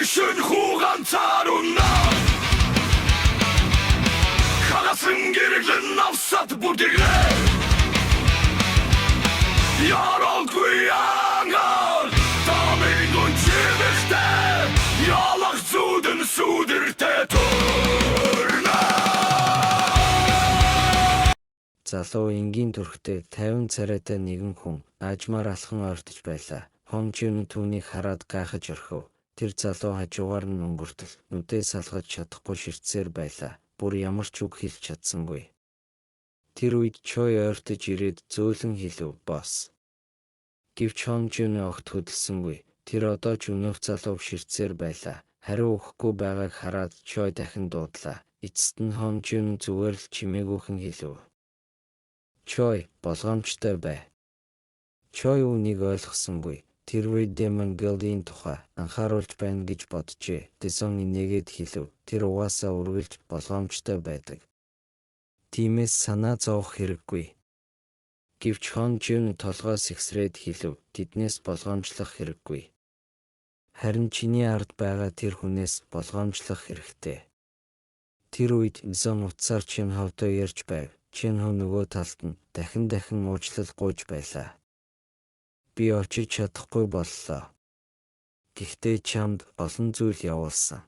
Шөнө ганцаар унаа. Хагасан гэрлэн навсат бүрдэглээ. Яралгүй ангар тамийн үнчимэгтэй. Ялах зүудэн сүдэртэй төрнө. Залуу энгийн төрхтэй 50 царайтай нэгэн хүн аажмаар алхан ойртож байлаа. Хон Жин түүнийг хараад гайхаж орхив. Тэр залуу хажуугаар нь өнгөртөл нүдээ салгаж чадахгүй ширтсээр байлаа. Бүр ямар ч үг хэлж чадсангүй. Тэр үед Чой ойртож ирээд зөөлөн хэлэв: "Босс." Гэвч Хон Жин огт хөдөлсөнгүй. Тэр одоо ч өмнөх залууг ширтсээр байлаа. Хариу өгөхгүй байгааг хараад Чой дахин дуудлаа. Эцэст нь Хон Жин зүгээр л чимээгүйхэн хэлэв: "Чой, болгоомжтой бай." Чой үүнийг ойлгосонгүй. Тэр Red Demon Guild-ийн тухай анхааруулж байна гэж боджээ. Дэсон инээгээд хэлэв. Тэр угаасаа үргэлж болгоомжтой байдаг. Тиймээс санаа зовох хэрэггүй. Гэвч Хон Жин толгой сэгсрээд хэлэв. Тэднээс болгоомжлох хэрэггүй. Харин чиний ард байгаа тэр хүнээс болгоомжлох хэрэгтэй. Тэр үед Дэсон утсаар Чин Ховтой ярьж байв. Чин Хов нөгөө талд нь дахин дахин уучлал гуйж байлаа. Би очиж чадахгүй боллоо. Гэхдээ чамд олон зүйл явуулсан.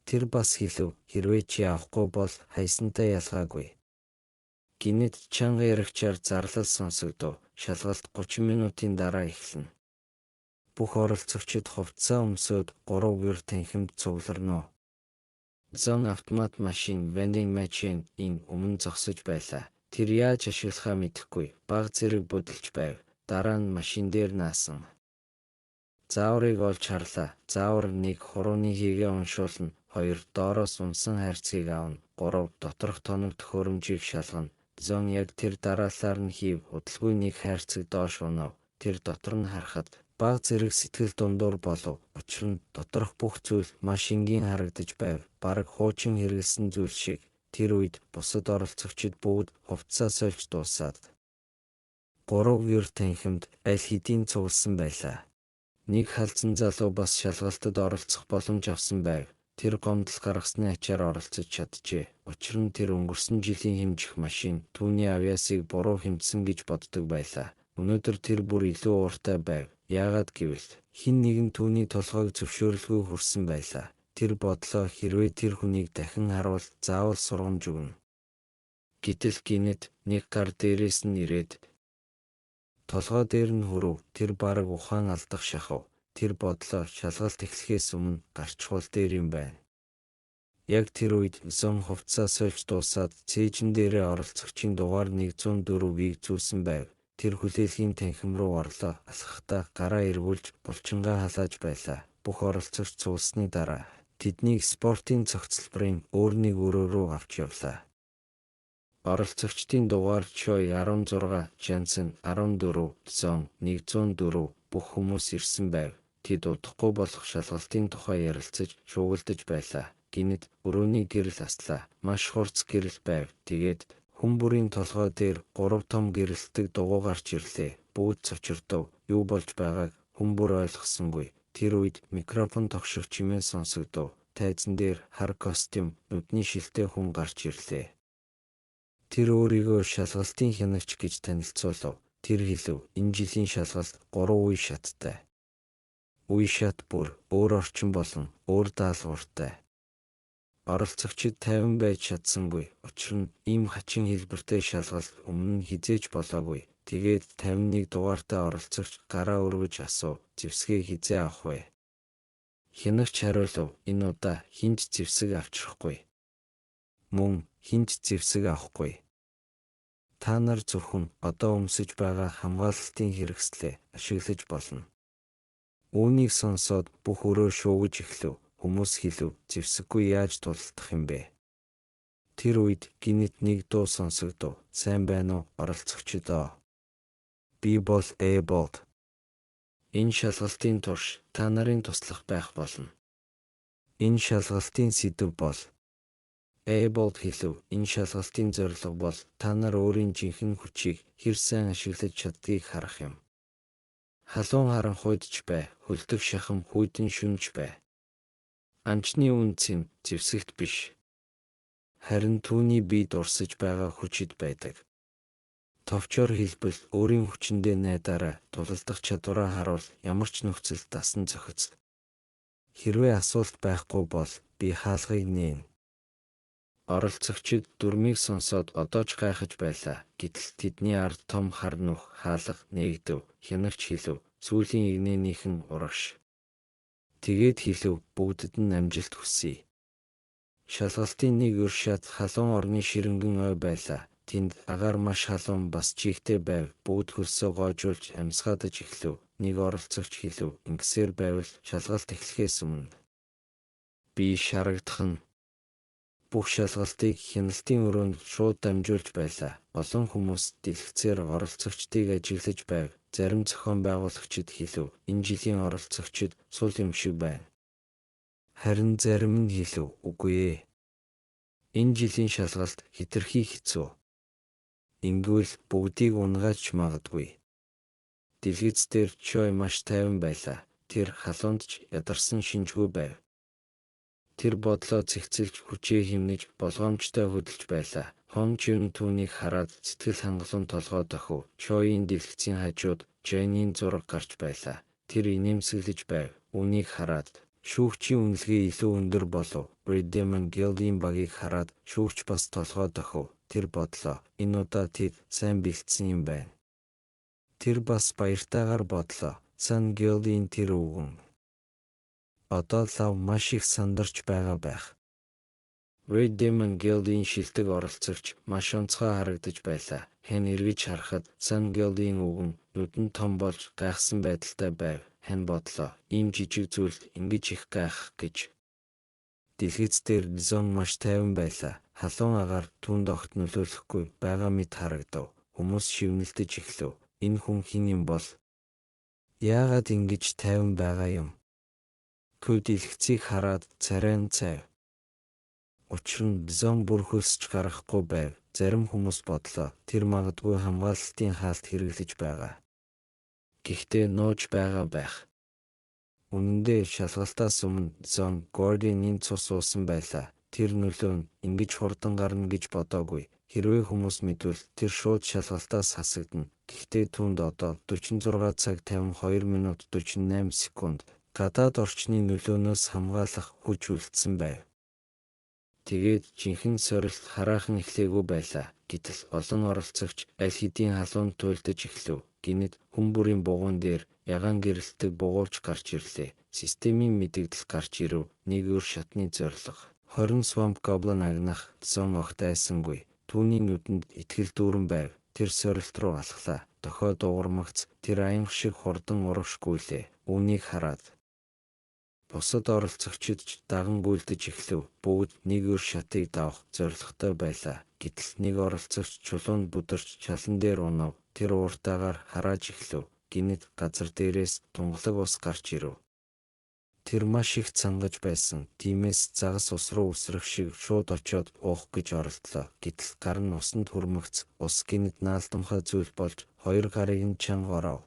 Тэр бас хэлэв, хэрвээ чи авахгүй бол хайсантай ялгаагүй. Гэнэт чанга яригчаар зарлал сонсогдов. Шалгалт 30 минутын дараа эхэлнэ. Бүх оролцогчид хувцсаа өмсөөд 3 гэр танхимд цугларна уу? Зон автомат машин vending machine-ийн өмнө зогсож байлаа. Тэр яаж ашиглахаа мэдэхгүй бага зэрэг будилж байв. Дараа нь машин дээр наасан. Зааврыг олж харлаа. Заавар 1 хурууны хийгээ уншуулна. 2 доороос унсан хайрцгийг авна. 3 доторх тоног төхөөрөмжийг шалгана. Зон яг тэр дарааллаар нь хийв. Удалгүй нэг хайрцаг доош унав. Тэр дотор нь харахад бага зэрэг сэтгэл дундуур болов. Учир нь доторх бүх зүйл маш энгийн харагдаж байв. Бараг хуучин хэрэглэсэн зүйл шиг. Тэр үед бусад оролцогчид бүгд хувцсаа сольж дуусаад 3 гэр танхимд аль хэдийн цугласан байлаа. Нэг халзан залуу бас шалгалтад оролцох боломж авсан байв. Тэр гомдол гаргасны ачаар оролцож чаджээ. Учир нь тэр өнгөрсөн жилийн хэмжих машин түүний авьяасыг буруу хэмжсэн гэж боддог байлаа. Өнөөдөр тэр бүр илүү ууртай байв. Яагаад гэвэл хэн нэгэн түүний толгойг зөвшөөрлгүй хүрсэн байлаа. Тэр бодлоо, хэрвээ тэр хүнийг дахин харвал заавал сургамж өгнө. Гэтэл гэнэт нэг гар дээрээс нь ирээд толгой дээр нь хүрв. Тэр бараг ухаан алдах шахав. Тэр бодлоо, шалгалт эхлэхээс өмнө гарчихвал дээр юм байна. Яг тэр үед Зон хувцсаа сольж дуусаад цээжин дээрээ оролцогчийн дугаар 104-ийг зүүсэн байв. Тэр хүлээлгийн танхим руу орлоо. Алхахдаа гараа эргүүлж булчингаа халааж байлаа. Бүх оролцогч цугласны дараа тэднийг спортын цогцлборын өөр нэг өрөө рүү авч явлаа. Оролцогчдын дугаар Чой 16, Жансон 14, Зон 104 бүх хүмүүс ирсэн байв. Тэд удахгүй болох шалгалтын тухай ярилцаж шуугилдаж байлаа. Гэнэт өрөөний гэрэл аслаа. Маш хурц гэрэл байв. Тэгээд хүн бүрийн толгой дээр 3 том гэрэлтдэг дугуй гарч ирлээ. Бүгд цочирдов. Юу болж байгааг хүн бүр ойлгосонгүй. Тэр үед микрофон тогших чимээ сонсогдов. Тайзан дээр хар костюм, нүдний шилтэй хүн гарч ирлээ. Тэр өөрийгөө шалгалтын хянагч гэж танилцуулав. Тэр хэлэв: Энэ жилийн шалгалт 3 үе шаттай. Үе шат бүр өөр орчин болон өөр даалгавартай. Оролцогчид тайван байж чадсангүй. Учир нь ийм хачин хэлбэртэй шалгалт өмнө нь хэзээ ч болоогүй. Тэгээд 51 дугаартай оролцогч гараа өргөж асуув: "Зэвсгээ хэзээ авах вэ?" Хянагч хариулав: "Энэ удаа хэн ч зэвсэг авчрахгүй. Мөн хэн ч зэвсэг авахгүй. Та нар зөвхөн одоо өмсөж байгаа хамгаалалтын хэрэгслээ ашиглаж болно." Үүнийг сонсоод бүх өрөө шуугиж эхлэв. Хүмүүс хэлэв: "Зэвсэггүй яаж тулалдах юм бэ?" Тэр үед гэнэт нэг дуу сонсогдов. "Сайн байна уу, оролцогчдоо. Би бол Эболд. Энэ шалгалтын турш та нарын туслах байх болно. Энэ шалгалтын сэдэв бол..." Эболд хэлэв: "Энэ шалгалтын зорилго бол та нар өөрийн жинхэнэ хүчийг хэр сайн ашиглаж чаддгийг харах юм. Халуун харанхуйд ч бай, хөлдөг шахам хүйтэн шөнө ч бай. Анчны үнэ цэм зэвсэгт биш. Харин түүний бие дурсаж байгаа хүчит байдаг. Товчоор хэлбэл өөрийн хүчиндээ найдаарай, тулалдах чадвараа харуул, ямар ч нөхцөлд дасан зохиц. Хэрвээ асуулт байхгүй бол би хаалгыг нээнэ. Оролцогчид дүрмийг сонсоод одоо ч гайхаж байлаа. Гэтэл тэдний ард том хар нүх хаалга нээгдэв, хянагч хэлэв. Сүүлийн эгнээнийх нь урагш. Тэгээд хэлэв, бүгдэд нь амжилт хүсье. Шалгалтын нэг өр шат халуун орны ширэнгэн ой байлаа. Тэнд агаар маш халуун бас чийгтэй байв. Бүгд хөлсөө гоожуулж амьсгаадаж эхлэв. Нэг оролцогч хэлэв, ингэсээр байвал шалгалт эхлэхээс өмнө би шарагдах нь. Бүх шалгалтыг хяналтын өрөөнд шууд дамжуулж байлаа. Олон хүмүүс дэлгэцээр оролцогчдыг ажиглаж байв. Зарим зохион байгуулагчид хэлэв, энэ жилийн оролцогчид сул юм шиг байна. Харин зарим нь хэлэв, үгүй ээ. Энэ жилийн шалгалт хэтэрхий хэцүү. Ингэвэл бүгдийг унагааж магадгүй. Дэлгэц дээр Чой маш тайван байлаа. Тэр халуунд ч ядарсан шинжгүй байв. Тэр бодлоо цэгцэлж хүчээ хэмнэж болгоомжтой хөдөлж байлаа. Хон Чүн түүнийг хараад сэтгэл хангалуун толгой дохив. Чойн дэлгэцийн хажууд Жэнийн зураг гарч байлаа. Тэр инээмсэглэж байв. Үүнийг хараад шүүгчийн үнэлгээ илүү өндөр болов. Red Demon Guild-ийн багийг хараад шүүгч бас толгой дохив. Тэр бодлоо. Энэ удаа тэд сайн бэлдсэн юм байна. Тэр бас баяртайгаар бодлоо. Sun Guild-ийн тэр өвгөн одоо лав маш их сандарч байгаа байх. Red Demon Guild-ийн шилдэг оролцогч маш онцгой харагдаж байлаа. Хэн эргэж харахад Sun Guild-ийн өвгөн нүдэн том болж гайхсан байдалтай байв. Хэн бодлоо. Ийм жижиг зүйлд ингэж их гайхах гэж. Дэлгэц дээр Зон маш тайван байлаа. Халуун агаар түүнд огт нөлөөлөхгүй байгаа мэт харагдав. Хүмүүс шивнэлдэж эхлэв. Энэ хүн хэн юм бол? Яагаад ингэж тайван байгаа юм? Кө дэлгэцийг хараад царай нь цайв. Учир нь Зон бүр хөлсөж гарахгүй байв. Зарим хүмүүс бодлоо. Тэр магадгүй хамгаалалтын хаалт хэрэглэж байгаа. Гэхдээ нууж байгаа байх. Үнэн дээр шалгалтаас өмнө Зон Гордины цус уусан байлаа. Тэр нөлөө нь ингэж хурдан гарна гэж бодоогүй. Хэрвээ хүмүүс мэдвэл тэр шууд шалгалтаас хасагдана. Гэхдээ түүнд одоо 46 цаг 52 минут 48 секунд гадаад орчны нөлөөнөөс хамгаалах хүч үлдсэн байв. Тэгээд жинхэнэ сорилт хараахан эхлээгүй байлаа. Гэтэл олон оролцогч аль хэдийн халуунд туйлдаж эхлэв. Гэнэт хүн бүрийн бугуун дээр ягаан гэрэлтдэг бугуувч гарч ирлээ. Системийн мэдэгдэл гарч ирэв. Нэг өр шатны зорилго. 20 Swamp Goblin агнах Зон огт айсангүй. Түүний нүдэнд итгэл дүүрэн байв. Тэр сорилт руу алхлаа. Дохио дуугармагц тэр аянга шиг хурдан урагш гүйлээ. Үүнийг хараад бусад оролцогчид ч даган гүйлдэж эхлэв. Бүгд нэг өр шатыг давах зорилготой байлаа. Гэтэл нэг оролцогч чулуунд бүдэрч чалан дээр унав. Тэр ууртайгаар харааж эхлэв. Гэнэт газар дээрээс тунгалаг ус гарч ирэв. Тэр маш их цангаж байсан. Тиймээс загас ус руу үсрэх шиг шууд очиод уух гэж оролдлоо. Гэтэл гар нь усанд хүрмэгц ус гэнэт наалдамхай зүйл болж хоёр гарыг нь чанга оров.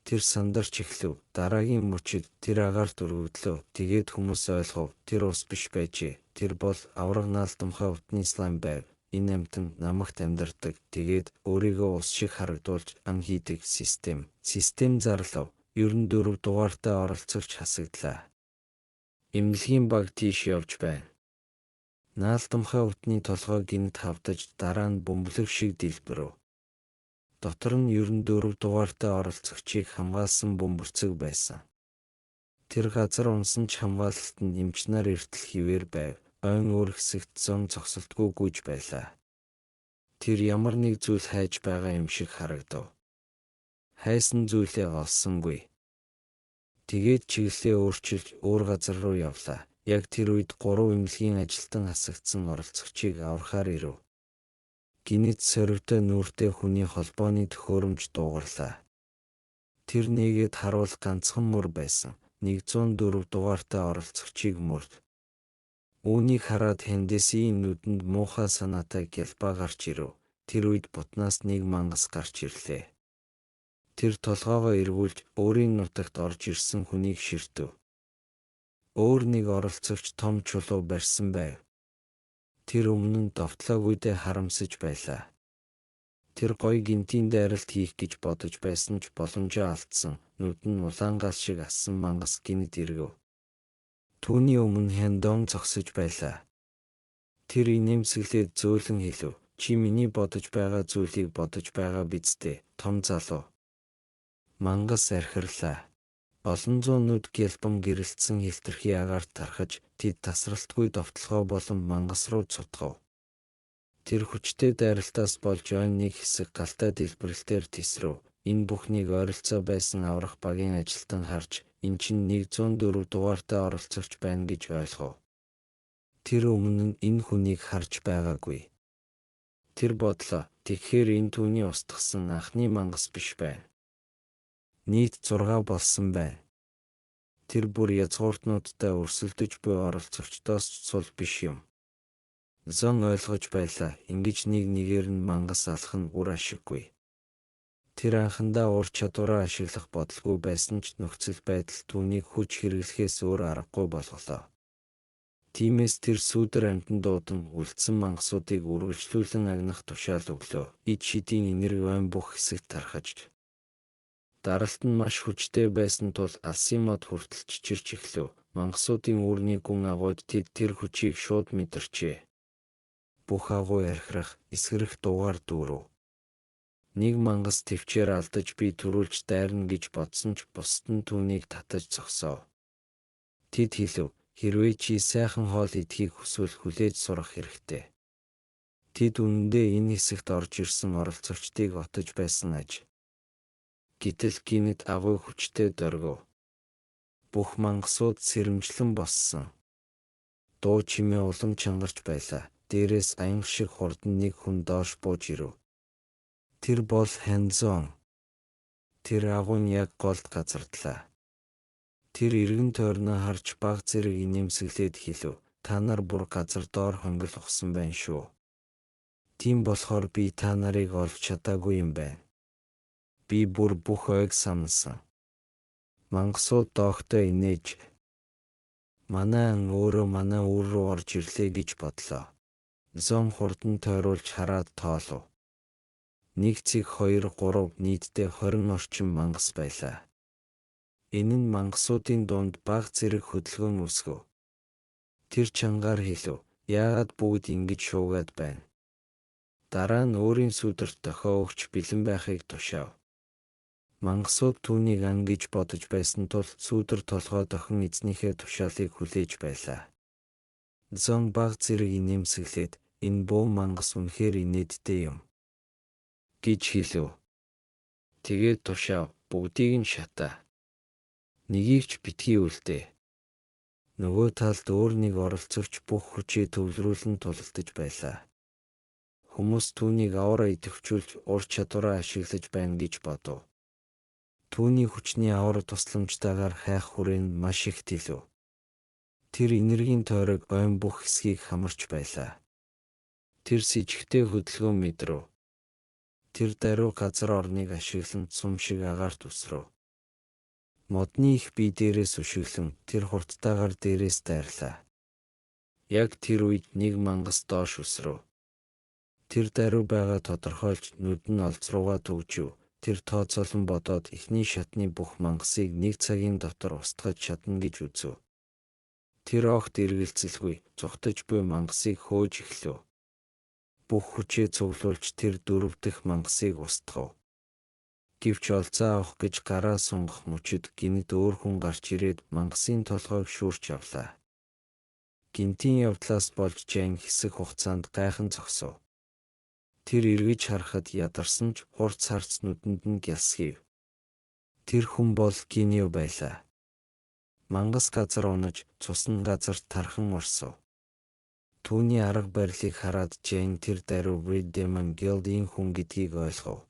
Тэр сандарч эхлэв. Дараагийн мөчид тэр агаарт өргөдлөө. Тэгээд хүмүүс ойлгов. Тэр ус биш байжээ. Тэр бол аварга наалдамхай утны слайм байв. Энэ амьтан намагт амьдардаг. Тэгээд өөрийгөө ус шиг харагдуулж ан хийдэг систем. Систем зарлав. 94 дугаартай оролцогч хасагдлаа. Эмнэлгийн баг тийш явж байна. Наалдамхай утны толгой гэнэт хавдаж дараа нь бөмбөлөг шиг дэлбэрэв. Дотор нь 94 дугаартай оролцогчийг хамгаалсан бөмбөрцөг байсан. Тэр газар унсан ч хамгаалалтанд эмч нар эртэл хэвээр байв. Ойн өөр хэсэгт Зон зогсолтгүй гүйж байлаа. Тэр ямар нэг зүйл хайж байгаа юм шиг харагдав. Хайсан зүйлээ олсонгүй. Тэгээд чиглэлээ өөрчилж өөр газар руу явлаа. Яг тэр үед 3 эмнэлгийн ажилтан хасагдсан оролцогчийг аврахаар ирэв. Гэнэт сорвитой нүүртэй хүний холбооны төхөөрөмж дуугарлаа. Тэр нээгээд харуул ганцхан мөр байсан. 104 дугаартай оролцогчийг мөрд. Үүнийг хараад Хендесийн нүдэнд муухай санаатай гялбаа гарч ирэв. Тэр үед бутнаас нэг мангас гарч ирлээ. Тэр толгойгоо эргүүлж өөрийн нутагт орж ирсэн хүнийг ширтэв. Өөр нэг оролцогч том чулуу барьсан байв. Тэр өмнө нь довтлоогүйдээ харамсаж байлаа. Тэр гоё гэнэтийн дайралт хийх гэж бодож байсан ч боломжоо алдсан. Нүд нь улаан гал шиг ассан мангас гэнэт эргэв. Түүний өмнө Хяндон зогсож байлаа. Тэр инээмсэглээд зөөлөн хэлэв: "Чи миний бодож байгаа зүйлийг бодож байгаа биз дээ, том залуу." Мангас архирлаа. Олон зуун нүд гялбам гэрэлтсэн хэлтэрхий агаарт тархаж, тэд тасралтгүй довтолгоо болон мангас руу цутгав. Тэр хүчтэй дайралтаас болж ойн нэг хэсэг галтай дэлбэрэлтээр тэсрэв. Энэ бүхнийг ойролцоо байсан аврах багийн ажилтан харж, энэ чинь 104 дугаартай оролцогч байна гэж ойлгов. Тэр өмнө нь энэ хүнийг харж байгаагүй. Тэр бодлоо: "Тэгэхээр энэ түүний устгасан анхны мангас биш байна. Нийт 6 болсон байна." Тэр бүр язгууртнуудтай өрсөлдөж буй оролцогчдоос ч сул биш юм. Зон ойлгож байлаа: ингэж нэг нэгээр нь мангас алах нь үр ашиггүй. Тэр анхандаа ур чадвараа ашиглах бодолгүй байсан ч нөхцөл байдал түүнийг хүч хэрэглэхээс өөр аргагүй болголоо. Тиймээс тэр сүүдэр амьтан дуудан үлдсэн мангасуудыг үргэлжлүүлэн агнах тушаал өглөө. Ид шидийн энерги ойн бүх хэсэгт тархаж, даралт нь маш хүчтэй байсан тул алсын мод хүртэл чичирч эхлэв. Мангасуудын үүрний гүн агуйд тэд тэр хүчийг шууд мэдэрчээ. Бүх агуй архирах, эсгэрэх дуугаар дүүрв. Нэг мангас тэвчээр алдаж би түрүүлж дайрна гэж бодсон ч бусад нь түүнийг татаж зогсоов. Тэд хэлэв: "Хэрвээ чи сайхан хоол идэхийг хүсвэл хүлээж сурах хэрэгтэй." Тэд үнэндээ энэ хэсэгт орж ирсэн оролцогчдыг отож байсан аж. Гэтэл гэнэт агуй хүчтэй доргив. Бүх мангасууд сэрэмжлэн боссон. Дуу чимээ улам чангарч байлаа. Дээрээс аянга шиг хурдан нэг хүн доош бууж ирэв. Тэр бол Хянзон. Тэр агуй нь яг голд газардлаа. Тэр эргэн тойрноо харж бага зэрэг инээмсэглээд хэлэв: "Та нар бүр газар доор хонгил ухсан байна шүү. Тийм болохоор би та нарыг олж чадаагүй юм байна. Би бүр бүх ойг самнасан." Мангасууд доогтой инээж, манай ан өөрөө манай үүр рүү орж ирлээ гэж бодлоо. Зон хурдан тойруулж хараад тоолов. 1 цэг 2 3 нийтдээ 20 орчим мангас байлаа. Энэ нь мангасуудын дунд бага зэрэг хөдөлгөөн үүсгэв. Тэр чангаар хэлэв: "Яагаад бүгд ингэж шуугаад байна?" Дараа нь өөрийн сүүдэрт дохио өгч бэлэн байхыг тушаав. Мангасууд түүнийг ан гэж бодож байсан тул сүүдэр толгой дохин эзнийхээ тушаалыг хүлээж байлаа. Зон бага зэрэг инээмсэглээд, "Энэ буу мангас үнэхээр инээдтэй юм," гэж хэлэв. Тэгээд тушаав: "Бүгдийг нь шатаа. Нэгийг ч битгий үлдээ." Нөгөө талд өөр нэг оролцогч бүх хүчээ төвлөрүүлэн тулалдаж байлаа. Хүмүүс түүнийг аура идэвхжүүлж ур чадвараа ашиглаж байна гэж бодов. Түүний хүчний аура тусламжтайгаар хайх хүрээ нь маш их төлөв. Тэр энергийн тойрог ойн бүх хэсгийг хамарч байлаа. Тэр сэжигтэй хөдөлгөөн мэдрэв. Тэр даруй газар орныг ашиглан сум шиг агаарт өсрөв. Модны их бие дээрээс өшиглөн тэр хурдтайгаар дээрээс дайрлаа. Яг тэр үед нэг мангас доош өсрөв. Тэр даруй байгаа тодорхойлж нүд нь олз руугаа түгжив. Тэр тооцоолон бодоод эхний шатны бүх мангасыг нэг цагийн дотор устгаж чадна гэж үзэв. Тэр огт эргэлзэлгүй зугтаж буй мангасыг хөөж эхлэв. Бүх хүчээ цуглуулж тэр дөрөв дэх мангасыг устгав. Гэвч олзоо авах гэж гараа сунгах мөчид гэнэт өөр хүн гарч ирээд мангасын толгойг шүүрч авлаа. Гэнэтийн явдлаас болж Жан хэсэг хугацаанд гайхан зогсов. Тэр эргэж харахад ядарсан ч хурц харц нүдэнд нь гялсхийв. Тэр хүн бол Гинио байлаа. Мангас газар унаж, цусны газарт тархан орсов. Түүний арга барилыг хараад Жан тэр даруй Red Demon Guild-ийн хүн гэдгийг ойлгов.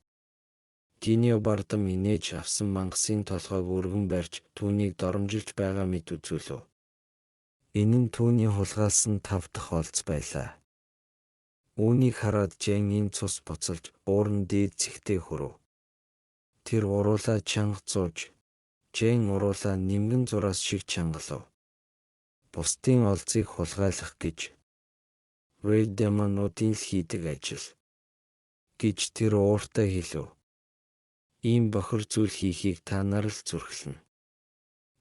Гинио бардам инээж авсан мангасын толгойг өргөн барьж түүнийг доромжилж байгаа мэт үзүүлв. Энэ нь түүний хулгайлсан тав дахь олз байлаа. Үүнийг хараад Жан энэ цус буцалж уурн дээд цэгтээ хүрв. Тэр уруулаа чанга зууж, Жан уруулаа нимгэн зураас шиг чангалав. Бусдын олзыг хулгайлах гэж. Red Demon-уудын л хийдэг ажил, гэж тэр ууртай хэлэв. Ийм бохир зүйл хийхийг та нар л зүрхлэнэ.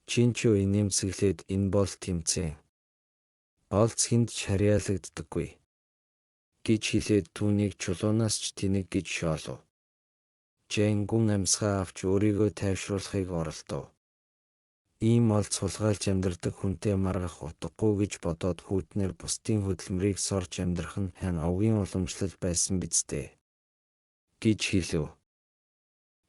Чинчүү инээмсэглээд энэ бол тэмцээн. Олз хэнд ч харьяалагддаггүй, гэж хэлээд түүнийг чулуунаас ч тэнэг гэж шоолов. Жэн гүн амьсгаа авч өөрийгөө тайвшруулахыг оролдов. Ийм олз хулгайлж амьдардаг хүнтэй маргах утгагүй гэж бодоод хүйтнээр бусдын хөдөлмөрийг сорж амьдрах нь хань овгийн уламжлал байсан биз дээ, гэж хэлэв.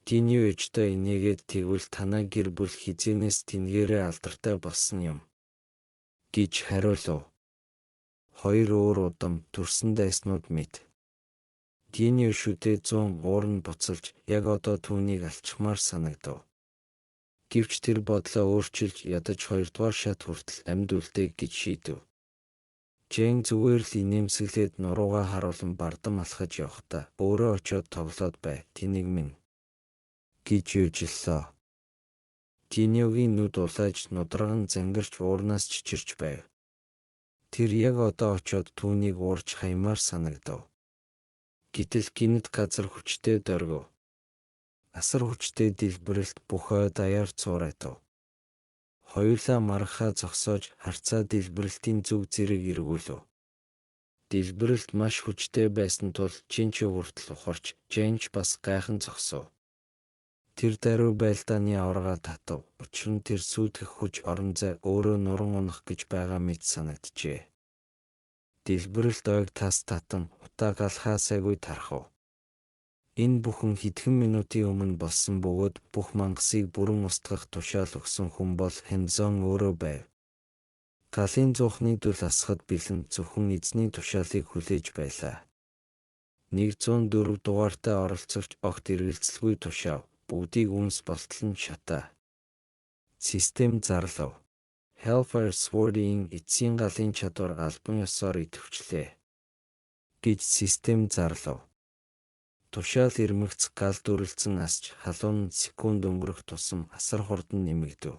Динью ээжтэй инээгээд тэгвэл танай гэр бүл хэзээнээс тэнгээрээ алдартай болсон юм, гэж хариулав. Хоёр өөр удам төрсөн дайснууд мэд. Динью шүдээ 100 уурн буцалж яг одоо түүнийг алчихмаар санагдав. Гэвч тэр бодлоо өөрчилж ядаж хоёрдугаар шат хүртэл амьд үлдээх гэж шийдэв. Жэн зүгээр л инээмсэглээд нуруугаа харуулан бардам алхаж явахдаа өөрөө очиод тоглоод бай, тэнэг минь, гэж юужиллоо. Диньюгийн нүд улааж нударган зангарч уурнаас чичирч байв. Тэр яг одоо очиод түүнийг уурж хаямаар санагдав. Гэтэл гэнэт газар хүчтэй доргив. Асар хүчтэй дэлбэрэлт бүх ой даяар цуурайтав. Хоёулаа маргахаа зогсоож харцаа дэлбэрэлтийн зүг зэрэг эргүүлв. Дэлбэрэлт маш хүчтэй байсан тул Чинчүү хүртэл ухарч, Женч бас гайхан зогсов. Тэр даруй байлдааны аварга татав. Учир нь тэр сүйтгэх хүч орон зай өөрөө нуран унах гэж байгаа мэт санагджээ. Дэлбэрэлт ойг тас татан утаа галхаа сайгүй тархав. Энэ бүхэн хэдхэн минутын өмнө болсон бөгөөд бүх мангасыг бүрэн устгах тушаал өгсөн хүн бол Хэнзон өөрөө байв. Галын зуухны дүл асахад бэлэн зөвхөн эзний тушаалыг хүлээж байлаа. 104 дугаартай оролцогч огт эргэлзэлгүй тушаав. Бүгдийг үнс болтол нь шатаа. Систем зарлав. Hellfire Sword-ийн эцсийн галын чадвар албан ёсоор идэвхжлээ, гэж систем зарлав. Тушаал ирмэгц гал дүрэлзэн асч халуун секунд өнгөрөх тусам асар хурдан нэмэгдэв.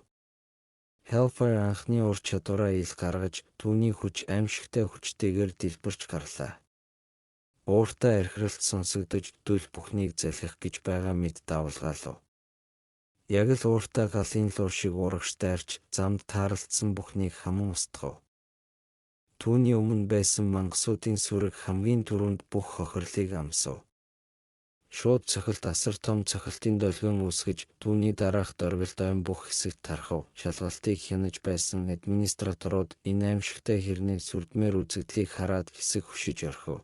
Hellfire анхны ур чадвараа ил гаргаж түүний хүч аймшигтай хүчтэйгээр дэлбэрч гарлаа. Ууртай архиралт сонсогдож дүл бүхнийг залхих гэж байгаа мэт давалгаалав. Яг л ууртай галын луу шиг урагш дайрч замд тааралдсан бүхнийг хаман устгав. Түүний өмнө байсан мангасуудын сүрэг хамгийн түрүүнд бүх хохирлыг амсав. Шууд цохилт асар том цохилтын долгион үүсгэж түүний дараах доргилт ойн бүх хэсэгт тархав. Шалгалтыг хянаж байсан администраторууд энэ аймшигтай хэрний сүрдмээр үзэгдлийг хараад хэсэг хөшиж орхив.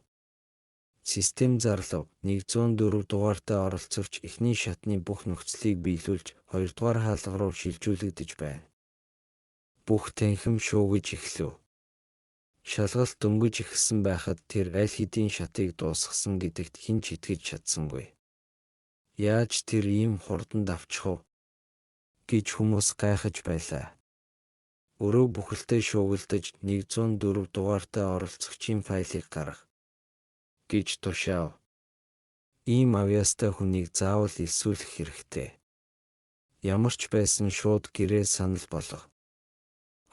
Систем зарлав. 104 дугаартай оролцогч эхний шатны бүх нөхцөлийг биелүүлж хоёрдугаар хаалга руу шилжүүлэгдэж байна. Бүх танхим шуугиж эхлэв. Шалгалт дөнгөж эхэлсэн байхад тэр аль хэдийн шатыг дуусгасан гэдэгт хэн ч итгэж чадсангүй. Яаж тэр ийм хурдан давчих вэ, гэж хүмүүс гайхаж байлаа. Өрөө бүхэлдээ шуугилдаж 104 дугаартай оролцогчийн файлыг гарга, гэж тушаав. Ийм авьяастай хүнийг заавал элсүүлэх хэрэгтэй. Ямар ч байсан шууд гэрээ санал болго.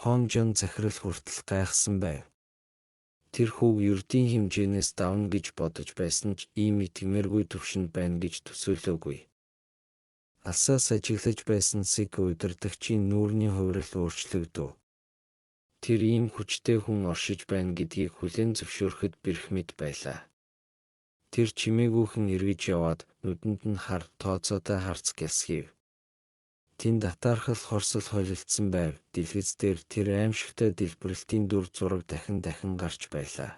Хонжон захирал хүртэл гайхсан байв. Тэр хүүг ердийн хэмжээнээс давна гэж бодож байсан ч ийм итгэмээргүй түвшинд байна гэж төсөөлөөгүй. Алсаас ажиглаж байсан Сик удирдагчийн нүүрний хувирал өөрчлөгдөв. Тэр ийм хүчтэй хүн оршиж байна гэдгийг хүлээн зөвшөөрөхөд бэрх мэт байлаа. Тэр чимээгүйхэн эргэж яваад нүдэнд нь хар тооцоотой харц гялсхийв. Тэнд атаархал хорсол холилдсон байв. Дэлгэц дээр тэр аймшигтай дэлбэрэлтийн дүр зураг дахин дахин гарч байлаа.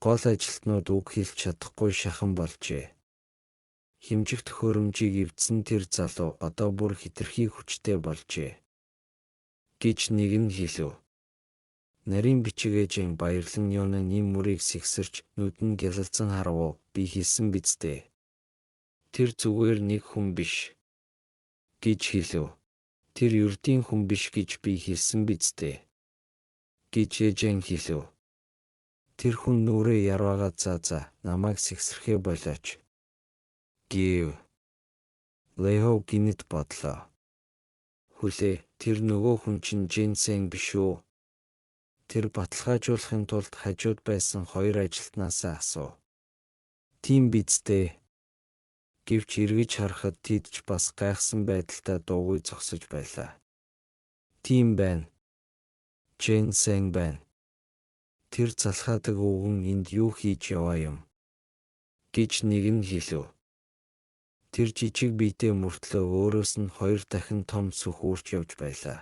Гол ажилтнууд үг хэлж чадахгүй шахан болжээ. Хэмжих төхөөрөмжийг эвдсэн тэр залуу одоо бүр хэтэрхий хүчтэй болжээ, гэж нэг нь хэлэв. Нарийн бичгээжин баярлан Юнын ийм мөрийг сэгсэрч нүд нь гялалзан харав уу, би хэлсэн биз дээ. Тэр зүгээр нэг хүн биш, гэж хэлэв. Тэр ердийн хүн биш гэж би хэлсэн биз дээ, гэж ээжэн хэлэв. Тэр хүн нүрээ ярваагаад за за намайг сэгсрэхээ болооч, гэв. Лео гэнэт бодлоо. Хүлээ, тэр нөгөө хүн чинь Дженсен биш үү? Тэр баталгаажуулахын тулд хажууд байсан хоёр ажилтнаасаа асуув. Тийм биз дээ. Гэвч эргэж харахад тэд ч бас гайхсан байдалтай дуугүй зогсож байлаа. Тийм байна. Чен Сен байна. Тэр залхаадаг өвгөн энд юу хийж яваа юм? Гэж нэг нь хэлэв. Тэр жижиг биетэй мөртлөө өөрөөс нь хоёр дахин том сүх үүрч явж байлаа.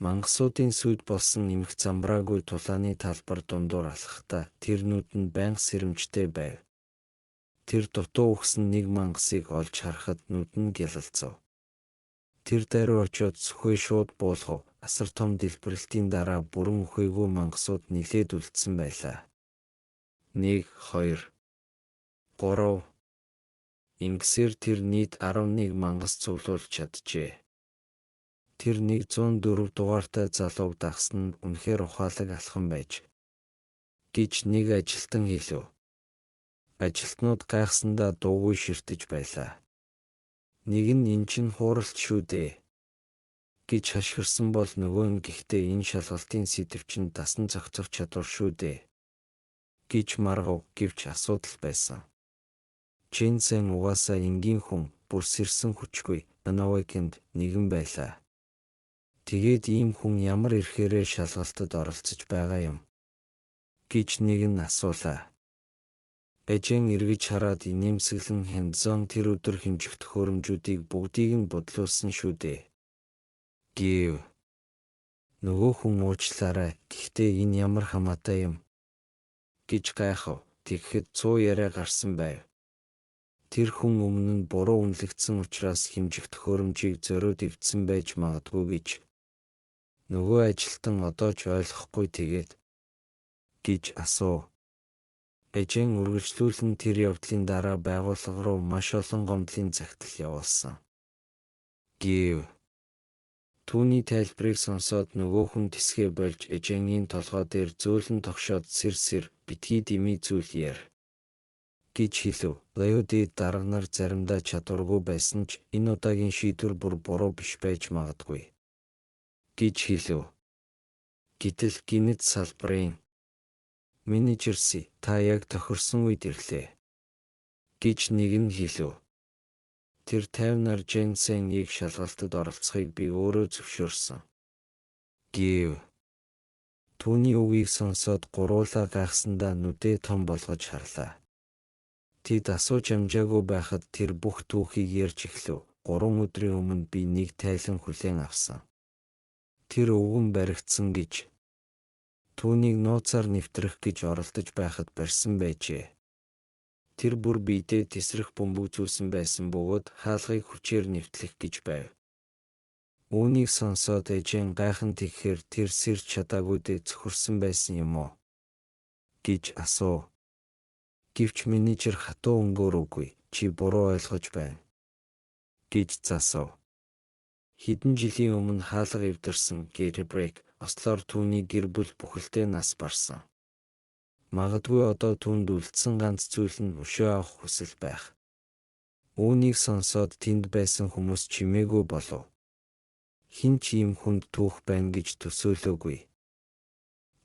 Мангасуудын сүйд болсон эмх замбраагүй тулааны талбар дундуур алхахдаа тэр нүд нь байнга сэрэмжтэй байв. Тэр дутуу үхсэн нэг мангасыг олж харахад нүд нь гялалзав. Тэр даруй очиод сүхээ шууд буулгав. Асар том дэлбэрэлтийн дараа бүрэн үхээгүй мангасууд нилээд үлдсэн байлаа. 1 2 3. Ингэсээр тэр нийт 11 мангас цуглуулж чаджээ. Тэр 104 дугаартай залууг дагасан нь үнэхээр ухаалаг алхам байж, гэж нэг ажилтан хэлэв. Ажилтнууд гайхсандаа дуугүй ширтэж байлаа. Нэг нь эн чинь хууралт шүү дээ гэж хашгирсан бол нөгөө нь гэхдээ энэ шалгалтын сэдэв чинь дасан зохицох чадвар шүү дээ гэж маргав. Гэвч асуудал байсан. Чен Сен угаасаа энгийн хүн, бүр сэрсэн хүчгүй, Ановикинд нэгэн байлаа. Тэгээд ийм хүн ямар эрхээрээ шалгалтад оролцож байгаа юм? Гэж нэг нь асуулаа. Эжен эргэж хараад инээмсэглэн Хянзон тэр өдөр хэмжих төхөөрөмжүүдийг бүгдийг нь бодлуулсан шүү дээ. Гэв. Нөгөө хүн уучлаарай, гэхдээ энэ ямар хамаатай юм? Гэж гайхав. Тэгэхэд 100 яриа гарсан байв. Тэр хүн өмнө нь буруу үнэлэгдсэн учраас хэмжих төхөөрөмжийг зориуд эвдсэн байж магадгүй гэж. Нөгөө ажилтан одоо ч ойлгохгүй тэгээд гэж асуув. Эжен үргэлжлүүлэн тэр явдлын дараа байгууллага руу маш олон гомдлын захидал явуулсан. Гэв. Түүний тайлбарыг сонсоод нөгөө хүн тэсгээ болж Эженгийн толгой дээр зөөлөн тогшоод сэр сэр битгий дэмий зүйл яар гэж хэлэв. Леоди дарга нар заримдаа чадваргүй байсан ч энэ удаагийн шийдвэр бүр буруу биш байж магадгүй гэж хэлэв. Гэтэл гэнэт салбарын менежер Си та яг тохирсон үед ирлээ гэж нэг нь хэлэв. Тэр 50 нар Чен Сенийг шалгалтад оролцохыг би өөрөө зөвшөөрсөн. Гэв. Түүний үгийг сонсоод гурвуулаа гайхсандаа нүдээ том болгож харлаа. Тэд асууж амжаагүй байхад тэр бүх түүхийг ярьж эхлэв. 3 өдрийн өмнө би нэг тайлан хүлээн авсан. Тэр өвгөн баригдсан гэж. Түүнийг нууцаар нэвтрэх гэж оролдож байхад барьсан байжээ. Тэр бүр биедээ тэсрэх бөмбөг зүүсэн байсан бөгөөд хаалгыг хүчээр нэвтлэх гэж байв. Үүнийг сонсоод Эжен гайхан тэгэхээр тэр сэрч чадаагүйдээ цөхөрсөн байсан юм уу? Гэж асуув. Гэвч менежер хатуу өнгөөр үгүй, чи буруу ойлгож байна гэж засав. Хэдэн жилийн өмнө хаалга эвдэрсэн Гэри Брейк ослоор түүний гэр бүл бүхэлдээ нас барсан. Магадгүй одоо түүнд үлдсэн ганц зүйл нь өшөө авах хүсэл байх. Үүнийг сонсоод тэнд байсан хүмүүс чимээгүй болов. Хэн ч ийм хүнд түүх байна гэж төсөөлөөгүй.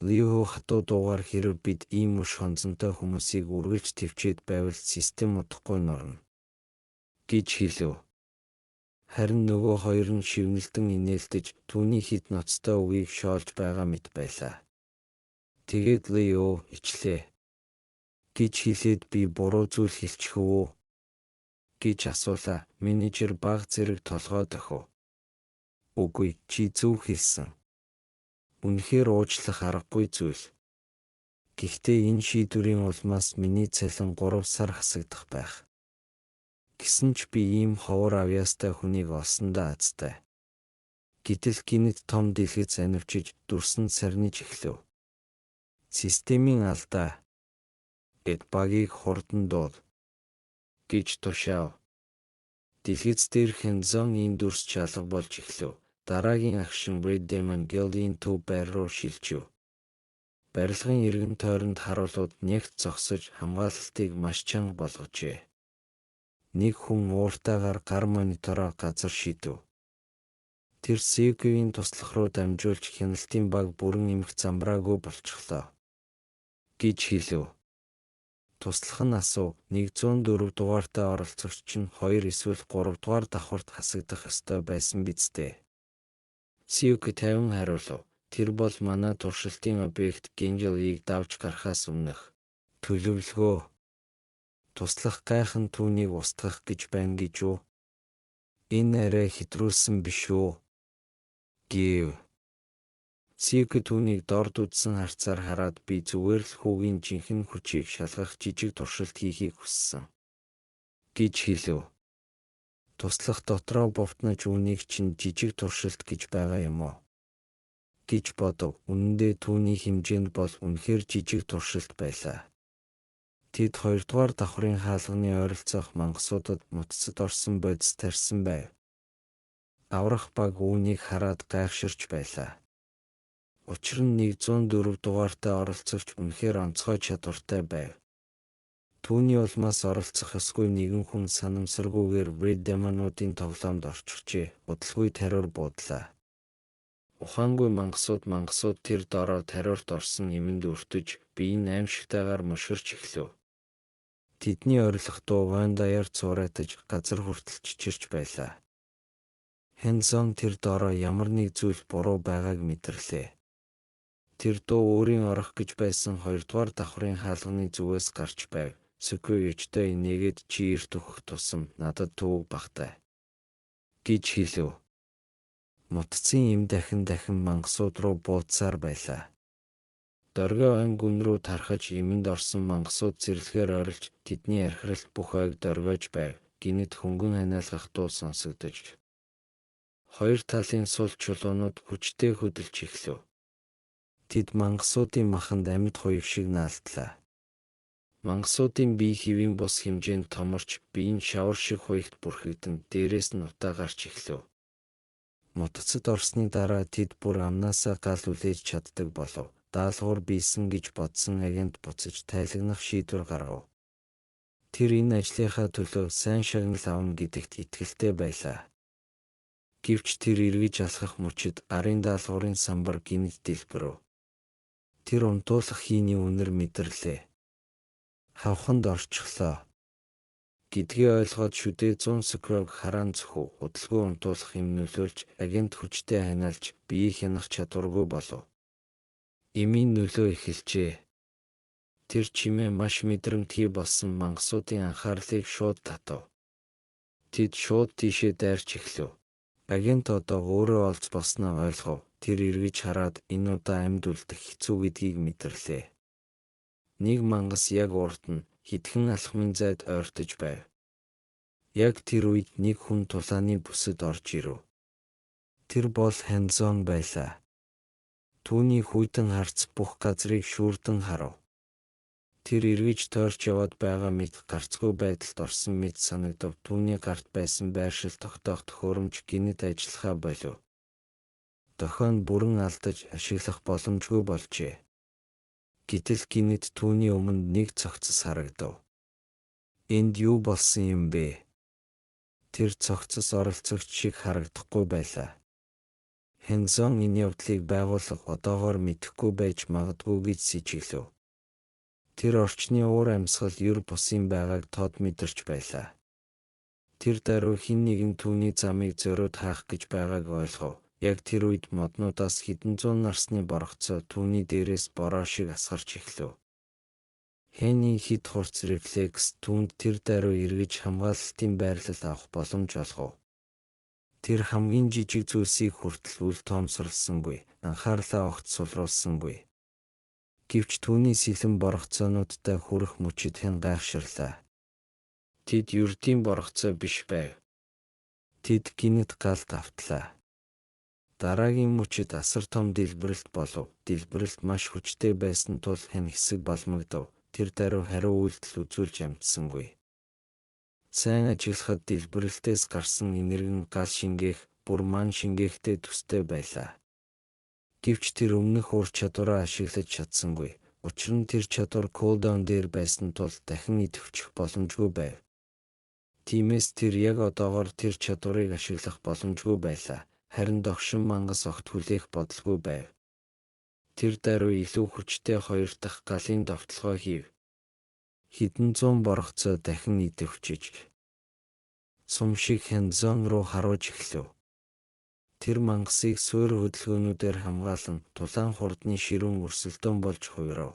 Лио хатуу дуугаар хэрэв бид ийм өш хонзонтой хүмүүсийг үргэлж тэвчээд байвал систем удахгүй нурна гэж хэлэв. Харин нөгөө хоёр нь шивнэлдэн инээлдэж түүний хэд ноцтой үгийг шоолж байгаа мэт байлаа. Тэгээд Лио ичлээ гэж хэлээд би буруу зүйл хэлчихв үү гэж асуулаа. Менежер бага зэрэг толгой дохив. Үгүй, чи зөв хэлсэн. Үнэхээр уучлах аргагүй зүйл. Гэхдээ энэ шийдвэрийн улмаас миний цалин 3 сар хасагдах байх. Гэсэн ч би ийм ховор авьяастай хүнийг олсондоо азтай. Гэтэл гэнэт том дэлгэц анивчиж дүрсэнд сарниж эхлэв. Системийн алдаа гэд багийг хурдан дууд гэж тушаав. Дэлгэц дээр Хянзонгийн дүрс чалга болж эхлэв. Дараагийн агшин Red Demon Guild-ийн төв байр руу шилжив. Барилгын эргэн тойронд харуулууд нягт зогсож хамгаалалтыг маш чанга болгожээ. Нэг хүн ууртайгаар гар монитороо газар шидэв. Тэр Сюкигийн туслах руу дамжуулж хяналтын баг бүрэн эмх замбраагүй болчихлоо гэж хэлэв. Туслах нь асуув. 104 дугаартай оролцогч нь 2 эсвэл 3 дугаар давхарт хасагдах ёстой байсан биз дээ. Сюки 50 хариулав. Тэр бол манай туршилтын объект Гинжлийг давж гарахаас өмнөх төлөвлөгөө. Туслах гайхан түүнийг устгах гэж байна гэж үү? Энэ арай хэтрүүлсэн биш үү? Гэв. Сюки түүнийг дорд үзсэн харцаар хараад би зүгээр л хүүгийн жинхэнэ хүчийг шалгах жижиг туршилт хийхийг хүссэн гэж хэлэв. Туслах дотроо бовтнож үүнийг чинь жижиг туршилт гэж байгаа юм уу гэж бодов. Үнэндээ түүний хэмжээнд бол үнэхээр жижиг туршилт байлаа. Тэд хоёрдугаар давхрын хаалганы ойролцоох мангасуудад мутцад орсон бодис тарьсан байв. Аврах баг үүнийг хараад гайхширч байлаа. Учир нь 104 дугаартай оролцогч үнэхээр онцгой чадвартай байв. Түүний улмаас оролцох ёсгүй нэгэн хүн санамсаргүйгээр Red Demon-уудын тоглоомд орчихжээ. Удалгүй тариур буудлаа. Ухаангүй мангасууд тэр дороо тариурт орсон эмэнд өртөж, бие нь аймшигтайгаар муширч эхлэв. Тэдний орилох дуу ван даяар цуурайтаж газар хүртэл чичирч байлаа. Хэнзон тэр дороо ямар нэг зүйл буруу байгааг мэдэрлээ. Тэр дуу өөрийн орох гэж байсан хоёрдугаар давхрын хаалганы зүгээс гарч байв. Сүкү ёжтой инээгээд чи эрт өгөх тусам надад төвөг багтай гэж хэлэв. Мутцын эм дахин дахин мангасууд руу бууцсаар байлаа. Доргой ан гүн рүү тархаж эмэнд орсон мангасууд зэрлэгээр орилж тэдний архиралт бүх ойг доргиож байв. Гэнэт хөнгөн ханиалгах дуу сонсогдож. Хоёр талын сул чулуунууд хүчтэй хөдөлж эхлэв. Тэд мангасуудын маханд амьд хуйв шиг наалдлаа. Мангасуудын бие хэвийн бус хэмжээнд томорч бие нь шавар шиг хуйгт бүрхэгдэн дээрээс нь утаа гарч эхлэв. Мутцад орсны дараа тэд бүр амнаасаа гал үлээж чаддаг болов. Даалгавар бийсэн гэж бодсон агент буцаж тайлагнах шийдвэр гаргав. Тэр энэ ажлынхаа төлөө сайн шагнал авна гэдэгт итгэлтэй байлаа. Гэвч тэр эргэж алхах мөчид арын даалгаврын самбар гэнэт дэлбэрэв. Тэр унтуулах хийний үнэр мэдэрлээ. Хавханд орчихлоо гэдгээ ойлгоод шүдээ 100 скрог хараан цөхөв. Удалгүй унтуулах юм нөлөөлж агент хүчтэй ханиалж биеийг хянах чадваргүй болов. Эмийн нөлөө эхэлжээ. Тэр чимээ маш мэдрэмтгий болсон мангасуудын анхаарлыг шууд татав. Тэд шууд тийшээ дайрч эхлэв. Агент одоо өөрөө олж болсноо ойлгов. Тэр эргэж хараад энэ удаа амьд үлдэх хэцүү гэдгийг мэдэрлээ. Нэг мангас яг урд нь хэдхэн алхмын зайд ойртож байв. Яг тэр үед нэг хүн тулааны бүсэд орж ирэв. Тэр бол Ханзон байлаа. Түүний хүйтэн харц бүх газрыг шүүрдэн харав. Тэр эргэж тойрч яваад байгаа мэт гарцгүй байдалд орсон мэт санагдав. Түүний гарт байсан байршил тогтоох төхөөрөмж гэнэт ажиллахаа болив. Дохио нь бүрэн алдаж ашиглах боломжгүй болжээ. Гэтэл гэнэт түүний өмнө нэг цогцос харагдав. Энд юу болсон юм бэ? Тэр цогцос оролцогч шиг харагдахгүй байлаа. Хэнзон энэ явдлыг байгууллага одоогоор мэдэхгүй байж магадгүй гэж сэжиглэв. Тэр орчны уур амьсгал ер бусын байгааг тод мэдэрч байлаа. Тэр даруй хэн нэгэн түүний замыг зориуд хаах гэж байгааг ойлгов. Яг тэр үед моднуудаас хэдэн зуун нарсны борогцоо түүний дээрээс бороо шиг асгарч эхлэв. Хэний хэд хурц рефлекс түүнд тэр даруй эргэж хамгаалалтын байрлал авах боломж олгов. Тэр хамгийн жижиг зүйлсийг хүртэл үл тоомсорлосонгүй, анхаарлаа огт сулруулсангүй. Гэвч түүний сэлэн борогцоонуудтай хүрэх мөчид хэн гайхширлаа. Тэд ердийн борогцоо биш байв. Тэд гэнэт галд автлаа. Дараагийн мөчид асар том дэлбэрэлт болов. Дэлбэрэлт маш хүчтэй байсан тул хэн хэсэг балмагдав. Тэр даруй хариу үйлдэл үзүүлж амжсангүй. Сайн ажиллахад дэлбэрэлтээс гарсан энерги нь гал шингээх, бүр ман шингээхтэй төстэй байлаа. Гэвч тэр өмнөх ур чадвараа ашиглаж чадсангүй. Учир нь тэр чадвар cooldown дээр байсан тул дахин идэвхжих боломжгүй байв. Тиймээс тэр яг одоогоор тэр чадварыг ашиглах боломжгүй байлаа. Харин догшин мангас огт хүлээх бодолгүй байв. Тэр даруй илүү хүчтэй хоёр дахь галын довтолгоо хийв. Хэдэн зуун борогцоо дахин идэвхжиж, сум шиг Хянзон руу харуулж эхлэв. Тэр мангасыг суурь хөдөлгөөнүүдээр хамгаалан тулаан хурдны ширүүн өрсөлдөөн болж хувирав.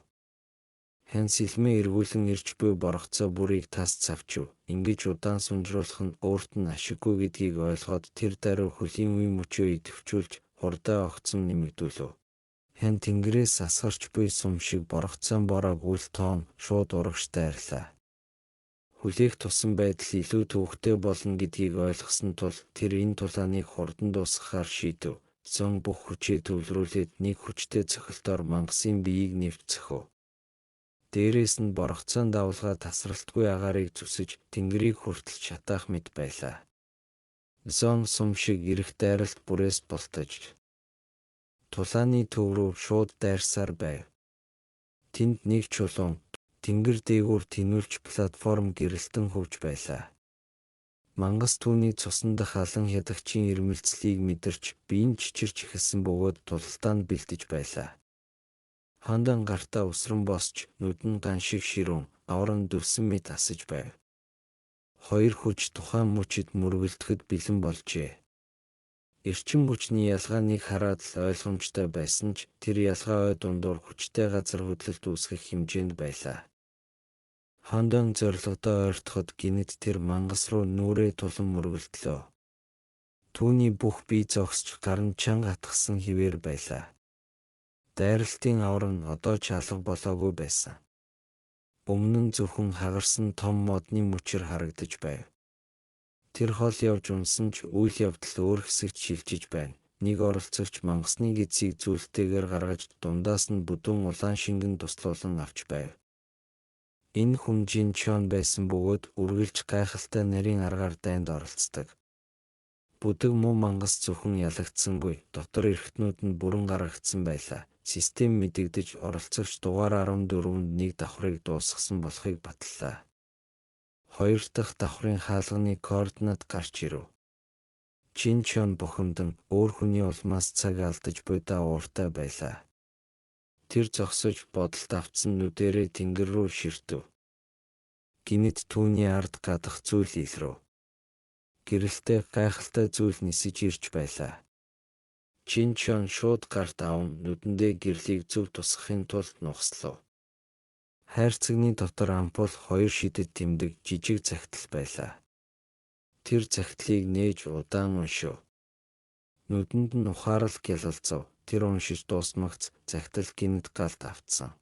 Хян сэлмээ эргүүлэн ирж буй борогцоо бүрийг тас цавчив. Ингэж удаан сунжруулах нь өөрт нь ашиггүй гэдгийг ойлгоод тэр даруй хөлийн үе мөчөө идэвхжүүлж хурдаа огцом нэмэгдүүлэв. Хян тэнгэрээс асгарч буй сум шиг борогцоон бороог үл тоон шууд урагш дайрлаа. Хүлээх тусам байдал илүү төвөгтэй болно гэдгийг ойлгосон тул тэр энэ тулааныг хурдан дуусгахаар шийдэв. Зон бүх хүчээ төвлөрүүлээд нэг хүчтэй цохилтоор мангасын биеийг нэвт цохив. Дээрээс нь борогцоон давалгаа тасралтгүй агаарыг зүсэж тэнгэрийг хүртэл шатаах мэт байлаа. Зон сум шиг ирэх дайралт бүрээс бултаж тулааны төв рүү шууд дайрсаар байв. Тэнд нэг чулуун тэнгэр дээгүүр тэнүүлж платформ гэрэлтэн хөвж байлаа. Мангас түүний цусан дах алан хядагчийн ирмэлцлийг мэдэрч бие нь чичирч эхэлсэн бөгөөд тулалдаанд бэлдэж байлаа. Хондан гартаа өсрөн босч нүд нь ган шиг ширүүн, авар нь дүрсэн мэт асаж байв. Хоёр хүч тухайн мөчид мөргөлдөхөд бэлэн болжээ. Эрчим хүчний ялгааныг хараад л ойлгомжтой байсан ч тэр ялгаа ой дундуур хүчтэй газар хөдлөлт үүсгэх хэмжээнд байлаа. Хондон зорилгодоо ойртоход гэнэт тэр мангас руу нүрээ тулан мөргөлдлөө. Түүний бүх бие зогсож гар нь чанга атгсан хэвээр байлаа. Дайралтын авар нь одоо ч алга болоогүй байсан. Өмнө нь зөвхөн хагарсан том модны мөчөр харагдаж байв. Тэр хол явж унсан ч үйл явдал өөр хэсэгт шилжиж байна. Нэг оролцогч мангасны гэдэсийг зүйлтэйгээр гаргаж дундаас нь бүдүүн улаан шингэн туслуулан авч байв. Энэ хүн Жин Чон байсан бөгөөд үргэлж гайхалтай нарийн аргаар дайнд оролцдог. Бүдэг муу мангас зөвхөн ялагдсангүй, дотор эрхтнүүд нь бүрэн гаргагдсан байлаа. Систем мэдэгдэж оролцогч дугаар 14-нд нэг давхрыг дуусгасан болохыг баталлаа. Хоёр дахь давхрын хаалганы координат гарч ирэв. Жин Чон бухимдан өөр хүний улмаас цаг алдаж буйдаа ууртай байлаа. Тэр зогсож бодолд автсан нүдэрээ тэнгэр рүү ширтэв. Гэнэт түүний ард гадах зүйл илрэв. Гэрэлтэй гайхалтай зүйл нисэж ирж байлаа. Жин Чон шууд гарт аван нүдэндээ гэрлийг зөв тусгахын тулд нухслав. Хайрцагны дотор ампул хоёр шидэд тэмдэг жижиг захидал байлаа. Тэр захидлыг нээж удаан уншив. Нүдэнд нь ухаарал гялалзав. Тэр уншиж дуусмагц захидал гэнэт галд автсан.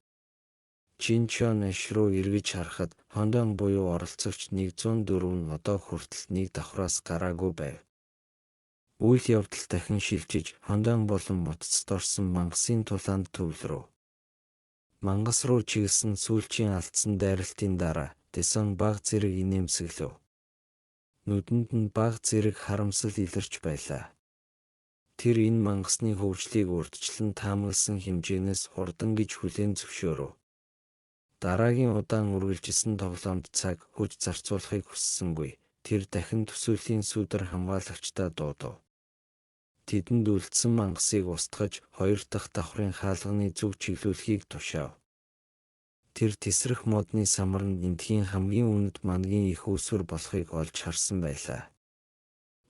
Жин Чон аш руу эргэж харахад Хондон буюу оролцогч 104 нь одоо хүртэл нэг давхраас гараагүй байв. Үйл явдал дахин шилжиж Хондон болон мутацд орсон мангасын тулаанд төвлөрөв. Мангас руу чиглэсэн сүүлчийн алдсан дайралтын дараа Дэсон бага зэрэг инээмсэглэв. Нүдэнд нь бага зэрэг харамсал илэрч байлаа. Тэр энэ мангасны хөгжлийг урьдчилан таамагласан хэмжээнээс хурдан гэж хүлээн зөвшөөрөв. Дараагийн удаан үргэлжилсэн тоглоомд цаг хүч зарцуулахыг хүссэнгүй. Тэр дахин төсөөллийн сүүдэр хамгаалагчдаа дуудав. Тэдэнд үлдсэн мангасыг устгаж хоёр дахь давхрын хаалганы зүг чиглүүлэхийг тушаав. Тэр тэсрэх модны самар нь эндхийн хамгийн үнэт мангийн эх үүсвэр болохыг олж харсан байлаа.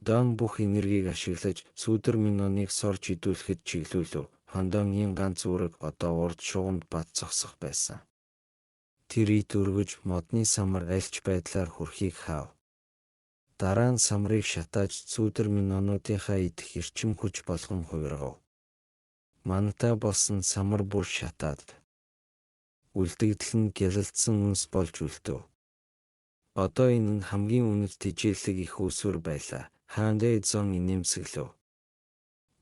Дон бүх энергийг ашиглаж сүүдэр миноныг сорж идүүлэхэд чиглүүлв. Хондонгийн ганц үүрэг одоо урд шугамд бат зогсох байсан. Тэр ит өргөж модны самар аль ч байдлаар хүрэхийг хаав. Дараа нь самрыг шатааж сүүдэр минонуудынхаа идэх эрчим хүч болгон хувиргав. Манатай болсон самар бүр шатаад үлдэгдэл нь гялалзсан үнс болж үлдэв. Одоо энэ нь хамгийн үнэт тэжээлэг эх үүсвэр байлаа. Хаандэ зон инээмсэглэв.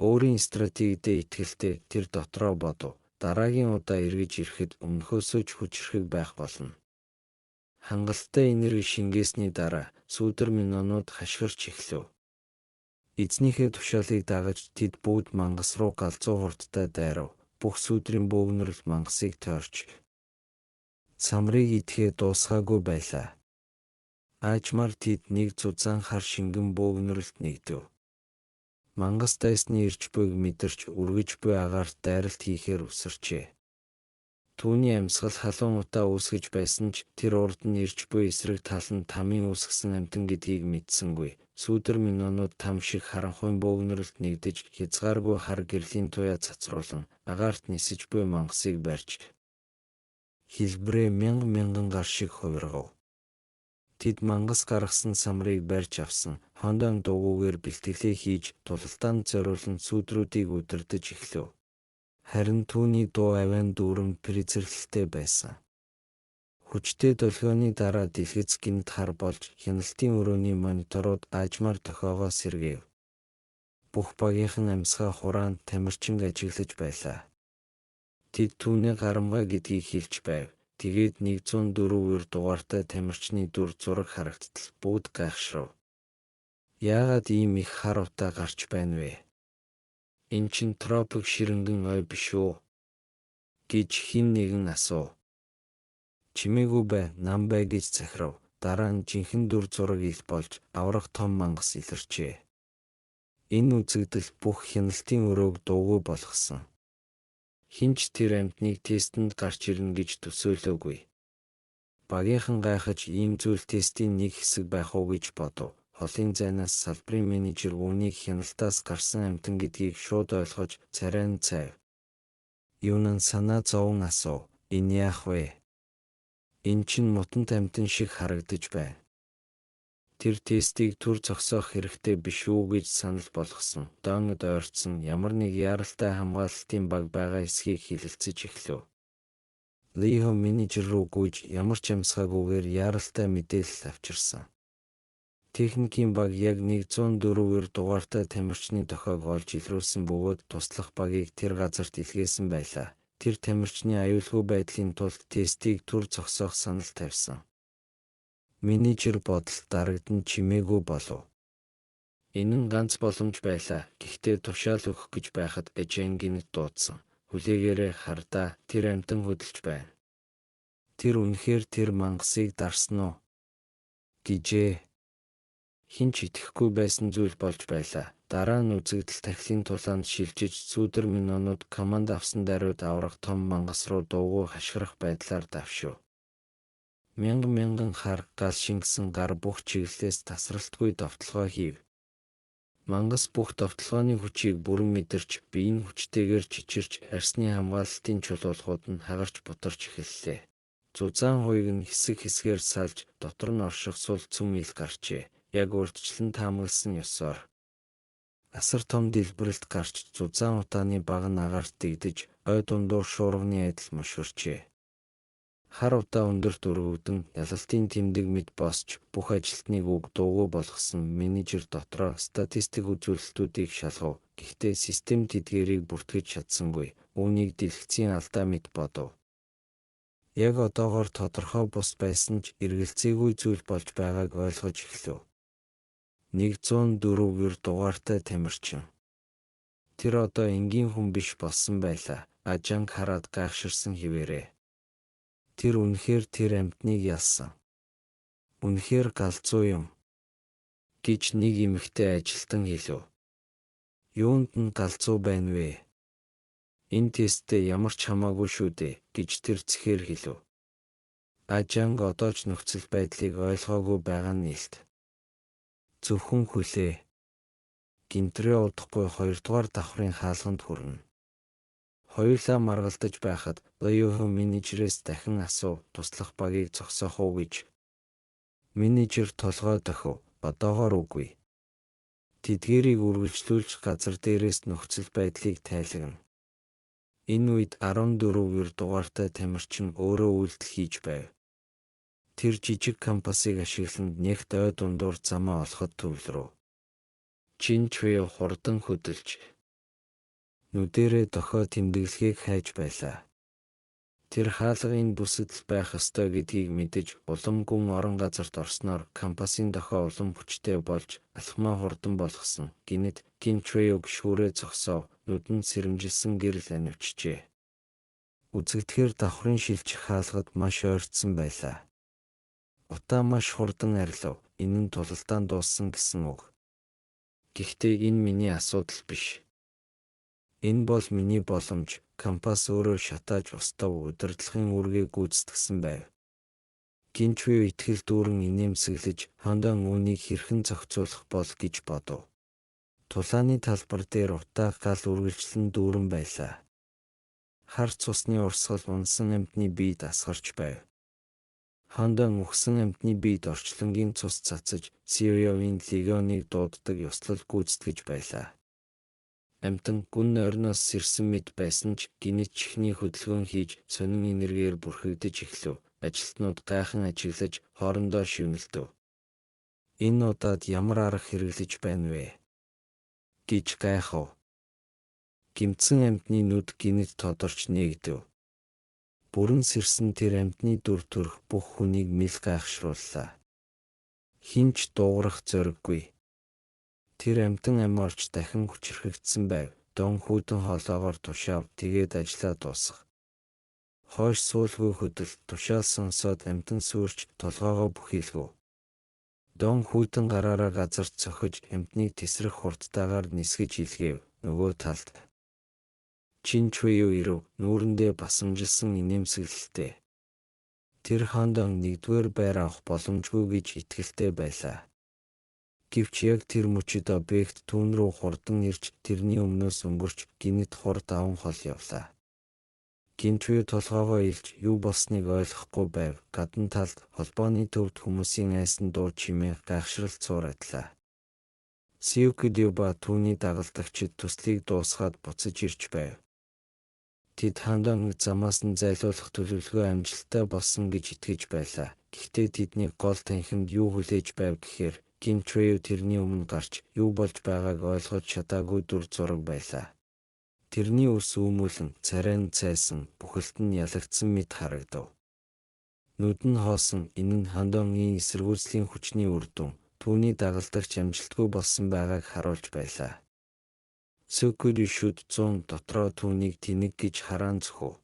Өөрийн стратегидээ итгэлтэй тэр дотроо бодов. Дараагийн удаа эргэж ирэхэд өмнөхөөсөө ч хүчирхэг байх болно. Хангалттай энерги шингээсний дараа сүүдэр минонууд хашгирч эхлэв. Эзнийхээ тушаалыг дагаж тэд бүгд мангас руу галзуу хурдтай дайрав. Бүх сүүдрийн бөөгнөрөл мангасыг тойрч самрыг идэхээ дуусгаагүй байлаа. Аажмаар тэд нэг зузаан хар шингэн бөөгнөрөлд нэгдэв. Мангас дайсны ирж буйг мэдэрч үргэж буй агаарт дайралт хийхээр үсэрчээ. Түүний амьсгал халуун утаа үүсгэж байсан ч тэр урд нь ирж буй эсрэг тал нь тамын үүсгэсэн амьтан гэдгийг мэдсэнгүй. Сүүдэр минонууд там шиг харанхуйн бөөгнөрөлд нэгдэж хязгааргүй хар гэрлийн туяа цацруулан агаарт нисэж буй мангасыг барьж хэлбэрээ мянга мянган гар шиг хувиргав. Тэд мангас гаргасан самрыг барьж авсан Хондон дугуйгаар бэлтгэлээ хийж тулалдаанд зориулан сүүдрүүдийг удирдаж эхлэв. Харин түүний дуу авиан дүүрэн призэрлэлтэй байсан. Хүчтэй долгионы дараа дэлгэц гэнэт хар болж хяналтын өрөөний мониторууд аажмаар дохиогоо сэргээв. Бүх багийнхан амьсгаа хураанд тамирчинг ажиглаж байлаа. Тэд түүний гарамгай гэдгийг хэлж байв. Тэгээд 104 дугаартай тамирчны дүр зураг харагдтал бүгд гайхшрав. Яагаад ийм их хар утаа гарч байна вэ? Энэ чинь тропик ширэнгэн ой биш үү? Гэж хэн нэгэн асуув. Чимээгүй бай, нам бай гэж захирав. Дараа нь жинхэнэ дүр зураг ил болж аварга том мангас илэрчээ. Энэ үзэгдэл бүх хяналтын өрөөг дуугүй болгосон. Хэн ч тэр амьтныг тестэнд гарч ирнэ гэж төсөөлөөгүй. Багийнхан гайхаж ийм зүйл тестийн нэг хэсэг байх уу гэж бодов. Холын зайнаас салбарын менежер үүнийг хяналтаас гарсан амьтан гэдгийг шууд ойлгож царай нь цайв. Юунан санаа зовон асуув. Энэ яах вэ? Энэ чинь мутант амьтан шиг харагдаж байна. Тэр тестийг түр зогсоох хэрэгтэй биш үү гэж санал болгосон. Донгод ойртсон ямар нэг яаралтай хамгаалалтын баг байгаа эсхийг хэлэлцэж эхлэв. Лихо менежер рүү гүйж ямар ч амьсгаагүйгээр яаралтай мэдээлэл авчирсан. Техникийн баг яг 104 дугаартай тамирчны дохиог олж илрүүлсэн бөгөөд туслах багийг тэр газарт илгээсэн байлаа. Тэр тамирчны аюулгүй байдлын тулд тестийг түр зогсоох санал тавьсан. Менежер бодолд дарагдан чимээгүй болов. Энэ нь ганц боломж байлаа. Гэхдээ тушаал өгөх гэж байхад Эжен гэнэт дуудсан. Хүлээгээрэй хардаа тэр амьтан хөдөлж байна. Тэр үнэхээр тэр мангасыг дарсан уу? Гэжээ. Хэн ч итгэхгүй байсан зүйл болж байлаа. Дараа нь үзэгдэл тахилын тулаанд шилжиж сүүдэр минонууд команд авсан даруйд аварга том мангас руу дуугүй хашгирах байдлаар давшив. Мянган мянган хар гал шингэсэн гар бүх чиглэлээс тасралтгүй довтолгоо хийв. Мангас бүх довтолгооны хүчийг бүрэн мэдэрч бие нь хүчтэйгээр чичирч арьсны хамгаалалтын чулуулгууд нь хагарч бутарч эхэллээ. Зузаан хуйг нь хэсэг хэсгээр салж дотор нь орших сул цөм ил гарчээ. Яг урьдчилан таамагласан ёсоор. Асар том дэлбэрэлт гарч зузаан утааны баг нь агаарт дэгдэж ой дундуур шуурганы адил муширчээ. Хар утаа өндөрт өргөгдөн ялалтын тэмдэг мэт босч бүх ажилтныг үг дуугүй болгосон менежер дотроо статистик үзүүлэлтүүдийг шалгав. Гэхдээ систем тэдгээрийг бүртгэж чадсангүй. Үүнийг дэлгэцийн алдаа мэт бодов. Яг одоогоор тодорхой бус байсан ч эргэлзээгүй зүйл болж байгааг ойлгож эхлэв. 104 дугаартай тамирчин. Тэр одоо энгийн хүн биш болсон байлаа. Ажанг хараад гайхширсан хэвээрээ. Тэр үнэхээр тэр амьтныг ялсан. Үнэхээр галзуу юм, гэж нэг эмэгтэй ажилтан хэлэв. Юунд нь галзуу байна вэ? Энэ тесттэй ямар ч хамаагүй шүү дээ, гэж тэр цэхээр хэлэв. Ажанг одоо ч нөхцөл байдлыг ойлгоогүй байгаа нь илт. Зөвхөн хүлээ. Гинтрээ удахгүй хоёрдугаар давхрын хаалганд хүрнэ. Хоёулаа маргалдаж байхад Лио менежерээс дахин асуув туслах багийг зогсоох уу гэж. Менежер толгой дохив, одоогоор үгүй. Тэдгээрийг үргэлжлүүлж газар дээрээс нөхцөл байдлыг тайлагна. Энэ үед 14 дугаартай тамирчин өөрөө үйлдэл хийж байв. Тэр жижиг компасыг ашиглан нягт ой дундуур замаа олоход төвлөрөв. Чин Чуё хурдан хөдөлж нүдэрээ дохио тэмдэглэхийг хайж байлаа. Тэр хаалгын бүсэд л байх ёстой гэдгийг мэдэж улам гүн орон газарт орсноор компасын дохио улам хүчтэй болж алхмаа хурдан болгосон. Гэнэт Кин Чуё гишүүрээ зогсоов, нүдэнд сэрэмжилсэн гэрэл анивчжээ. Үзэгдэхээр давхрын шилжих хаалгад маш ойртсон байлаа. Утаа маш хурдан арилав. Энэ нь тулалдаан дууссан гэсэн үг. Гэхдээ энэ миний асуудал биш. Энэ бол миний боломж. Компас өөрөө шатааж устав удирдлагын үүргийг гүйцэтгсэн байв. Гинчвэ итгэл дүүрэн инээмсэглэж Хондон үүнийг хэрхэн зохицуулах бол гэж бодов. Тулааны талбар дээр утаа гал үргэлжлэн дүүрэн байлаа. Хар цусны урсгал унсан амьтны биед асгарч байв. Хондон үхсэн амьтны биед орчлонгийн цус цацаж Сириовын легионыг дууддаг ёслол гүйцэтгэж байлаа. Амьтан гүн нойрноос сэрсэн мэт байсан ч гэнэт чихний хөдөлгөөн хийж сонин энергиэр бүрхэгдэж эхлэв. Ажилтнууд гайхан ажиглаж хоорондоо шивнэлдэв. Энэ удаад ямар арга хэрэглэж байна вэ гэж гайхав. Гэмтсэн амьтны нүд гэнэт тодорч нээгдэв. Бүрэн сэрсэн тэр амьтны дүр төрх бүх хүнийг мэл гайхшрууллаа. Хэн ч дуугарах зориггүй. Тэр амьтан амь орж дахин хүчирхэгдсэн байв. Дон хүйтэн хоолоогоор тушаав, тэгээд ажлаа дуусгав. Хойш суулгүй хөдөл тушаал сонсоод амьтан сүйрч толгойгоо бүхийлгэв. Дон хүйтэн гараараа газарт цохиж амьтныг тэсрэх хурдтайгаар нисгэж илгээв. Нөгөө талд Чин Чуйю ирэв, нүүрэндээ басамжилсан инээмсэглэлтэй. Тэр Хондон нэгдүгээр байр авах боломжгүй гэж итгэлтэй байлаа. Гэвч яг тэр мөчид объект түүн рүү хурдан ирж тэрний өмнөөс өнгөрч гэнэт хурд аван хол явлаа. Гинчүү толгойгоо илж юу болсныг ойлгохгүй байв. Гадна талд холбооны төвд хүмүүсийн айсан дуу чимээ гайхшрал цуурадлаа. Сиукидю ба түүний дагалдагчид төслийг дуусгаад буцаж ирж байв. Тэд Хондонг замаас нь зайлуулах төлөвлөгөө амжилттай болсон гэж итгэж байлаа. Гэхдээ тэдний гол танхимд юу хүлээж байв гэхээр Гинчүү тэрний өмнө гарч юу болж байгааг ойлгож чадаагүй дүр зураг байлаа. Тэрний үс үүмүүлэн, царай нь цайсан, бүхэлд нь ялагдсан мэт харагдав. Нүд нь хоосон, энэ нь Хондонгийн эсэргүүцлийн хүчний үр дүн, түүний дагалдагч амжилтгүй болсон байгааг харуулж байлаа. Сөкүри шүд 100 дотроо түүнийг тэнэг гэж хараан цөхөв.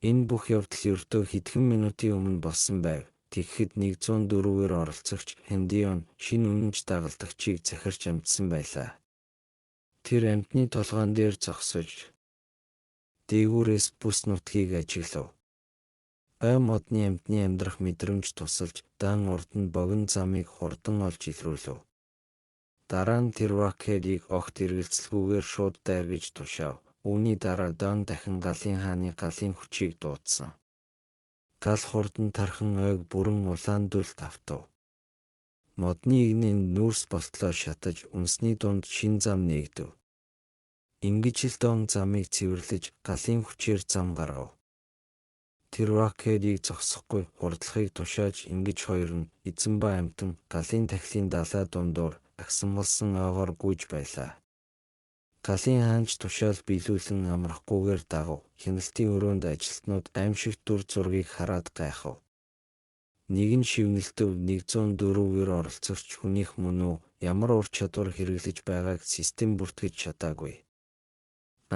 Энэ бүх явдал ердөө хэдхэн минутын өмнө болсон байв. Тэгэхэд 104-ээр оролцогч Хандион шинэ үнэмж дагалдагчийг захирч амжсан байлаа. Тэр амьтны толгойн дээр зогсож дээгүүрээс бүс нутгийг ажиглав. Ой модны амьтны амьдрах мэдрэмж тусалж дан урд нь богино замыг хурдан олж илрүүлэв. Дараа нь тэр Рокерийг огт эргэлзэлгүйгээр шууд дайр гэж тушаав. Үүний дараа Дон дахин галын хааны галын хүчийг дуудсан. Гал хурдан тархан ойг бүрэн улаан дүлд автав. Модны эгнээ нь нүүрс болтлоо шатаж үнсний дунд шин зам нээгдэв. Ингэж л Дон замыг цэвэрлэж галын хүчээр зам гаргав. Тэр Рокерийг зогсохгүй хурдлахыг тушааж ингэж хоёр нь эзэн ба амьтан галын тахилын далай дундуур агсамгалсан ойгоор гүйж байлаа. Галын хаанч тушаал биелүүлэн амрахгүйгээр дагав. Хяналтын өрөөнд ажилтнууд аймшигт дүр зургийг хараад гайхав. Нэг нь шивнэлдэв, 104-ээр оролцогч хүнийх мөн үү, ямар ур чадвар хэрэглэж байгааг систем бүртгэж чадаагүй.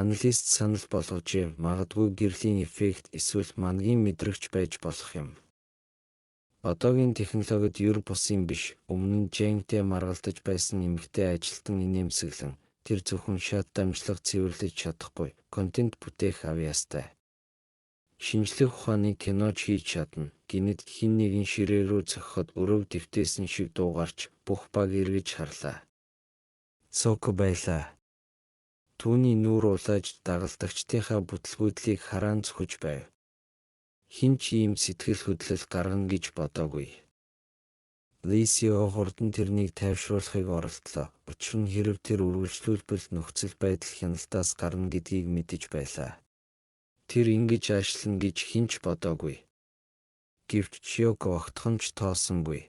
Аналист санал болгожээ, магадгүй гэрлийн эффект эсвэл мангийн мэдрэгч байж болох юм. Одоогийн технологид ер бусын биш, өмнө нь Жэнгтэй маргалдаж байсан эмэгтэй ажилтан инээмсэглэн, тэр зөвхөн шат дамжлага цэвэрлэж чадахгүй, контент бүтээх авьяастай. Шинжлэх ухааны киноч хийж чадна, гэнэт хэн нэгэн ширээ рүү цохиход өрөв дэвтээсэн шиг дуу гарч бүх баг эргэж харлаа. Цоко байлаа. Түүний нүүр улааж дагалдагчдынхаа бүтлгүүдлийг хараан цөхөж байв. Хэн ч ийм сэтгэл хөдлөл гаргана гэж бодоогүй. Лисио хурдан тэрнийг тайвшруулахыг оролдлоо. Учир нь хэрэв тэр үргэлжлүүлбэл нөхцөл байдал хяналтаас гарна гэдгийг мэдэж байлаа. Тэр ингэж аашлана гэж хэн ч бодоогүй. Гэвч Чиоко огтхон ч тоосонгүй.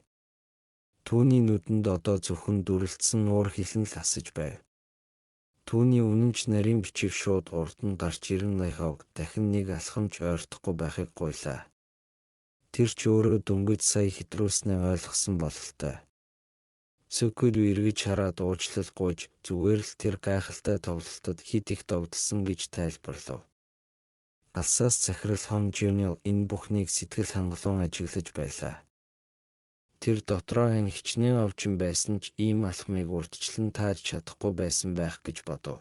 Түүний нүдэнд одоо зөвхөн дүрэлтсэн нуур хилэн л асаж байв. Түүний үнэнч нарийн бичиг шууд урд нь гарч ирэн лайхав дахин нэг алхамж ойртохгүй байхыг гуйлаа. Тэр ч өөрөө дөнгөж сая хэтрүүлснээ ойлгосон бололтой. Сөкүл эргэж хараад уучлал гуйж зүгээр л тэр гайхалтай тоглолтод хэд их догдолсон гэж тайлбарлав. Алсаас захирал Хон Жунил энэ бүхнийг сэтгэл хангалуун ажиглаж байлаа. Тэр дотроо хэн хичнээн овжин байсан ч ийм алхмыг урьдчилан тааж чадахгүй байсан байх гэж бодов.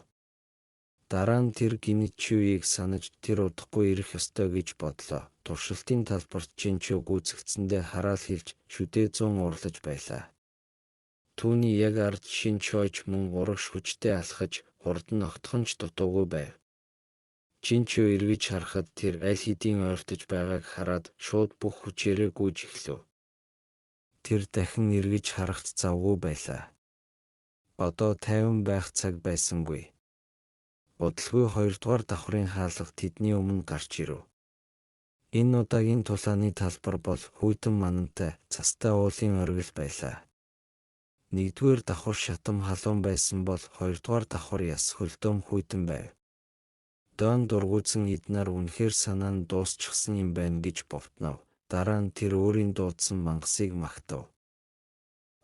Дараа нь тэр гэнэт Чүийг санаж тэр удахгүй ирэх ёстой гэж бодлоо. Туршилтын талбарт Чинчүү гүйцэгдсэндээ хараал хэлж шүдээ зун уурлаж байлаа. Түүний яг ард Шинчойч мөн урагш хүчтэй алхаж хурд нь огтхон ч дутуугүй байв. Чинчүү эргэж харахад тэр аль хэдийн ойртож байгааг хараад шууд бүх хүчээрээ гүйж эхлэв. Тэр дахин эргэж харахад завгүй байлаа. Одоо тайван байх цаг байсангүй. Удалгүй хоёрдугаар давхрын хаалга тэдний өмнө гарч ирэв. Энэ удаагийн тулааны талбар бол хүйтэн манантай цастай уулын оргил байлаа. Нэгдүгээр давхар шатам халуун байсан бол хоёрдугаар давхар яс хөлдөөм хүйтэн байв. Дон дургүйцэн эд нар үнэхээр санаа нь дуусчихсан юм байна гэж бовтнов. Дараа нь тэр өөрийн дуудсан мангасыг магтав.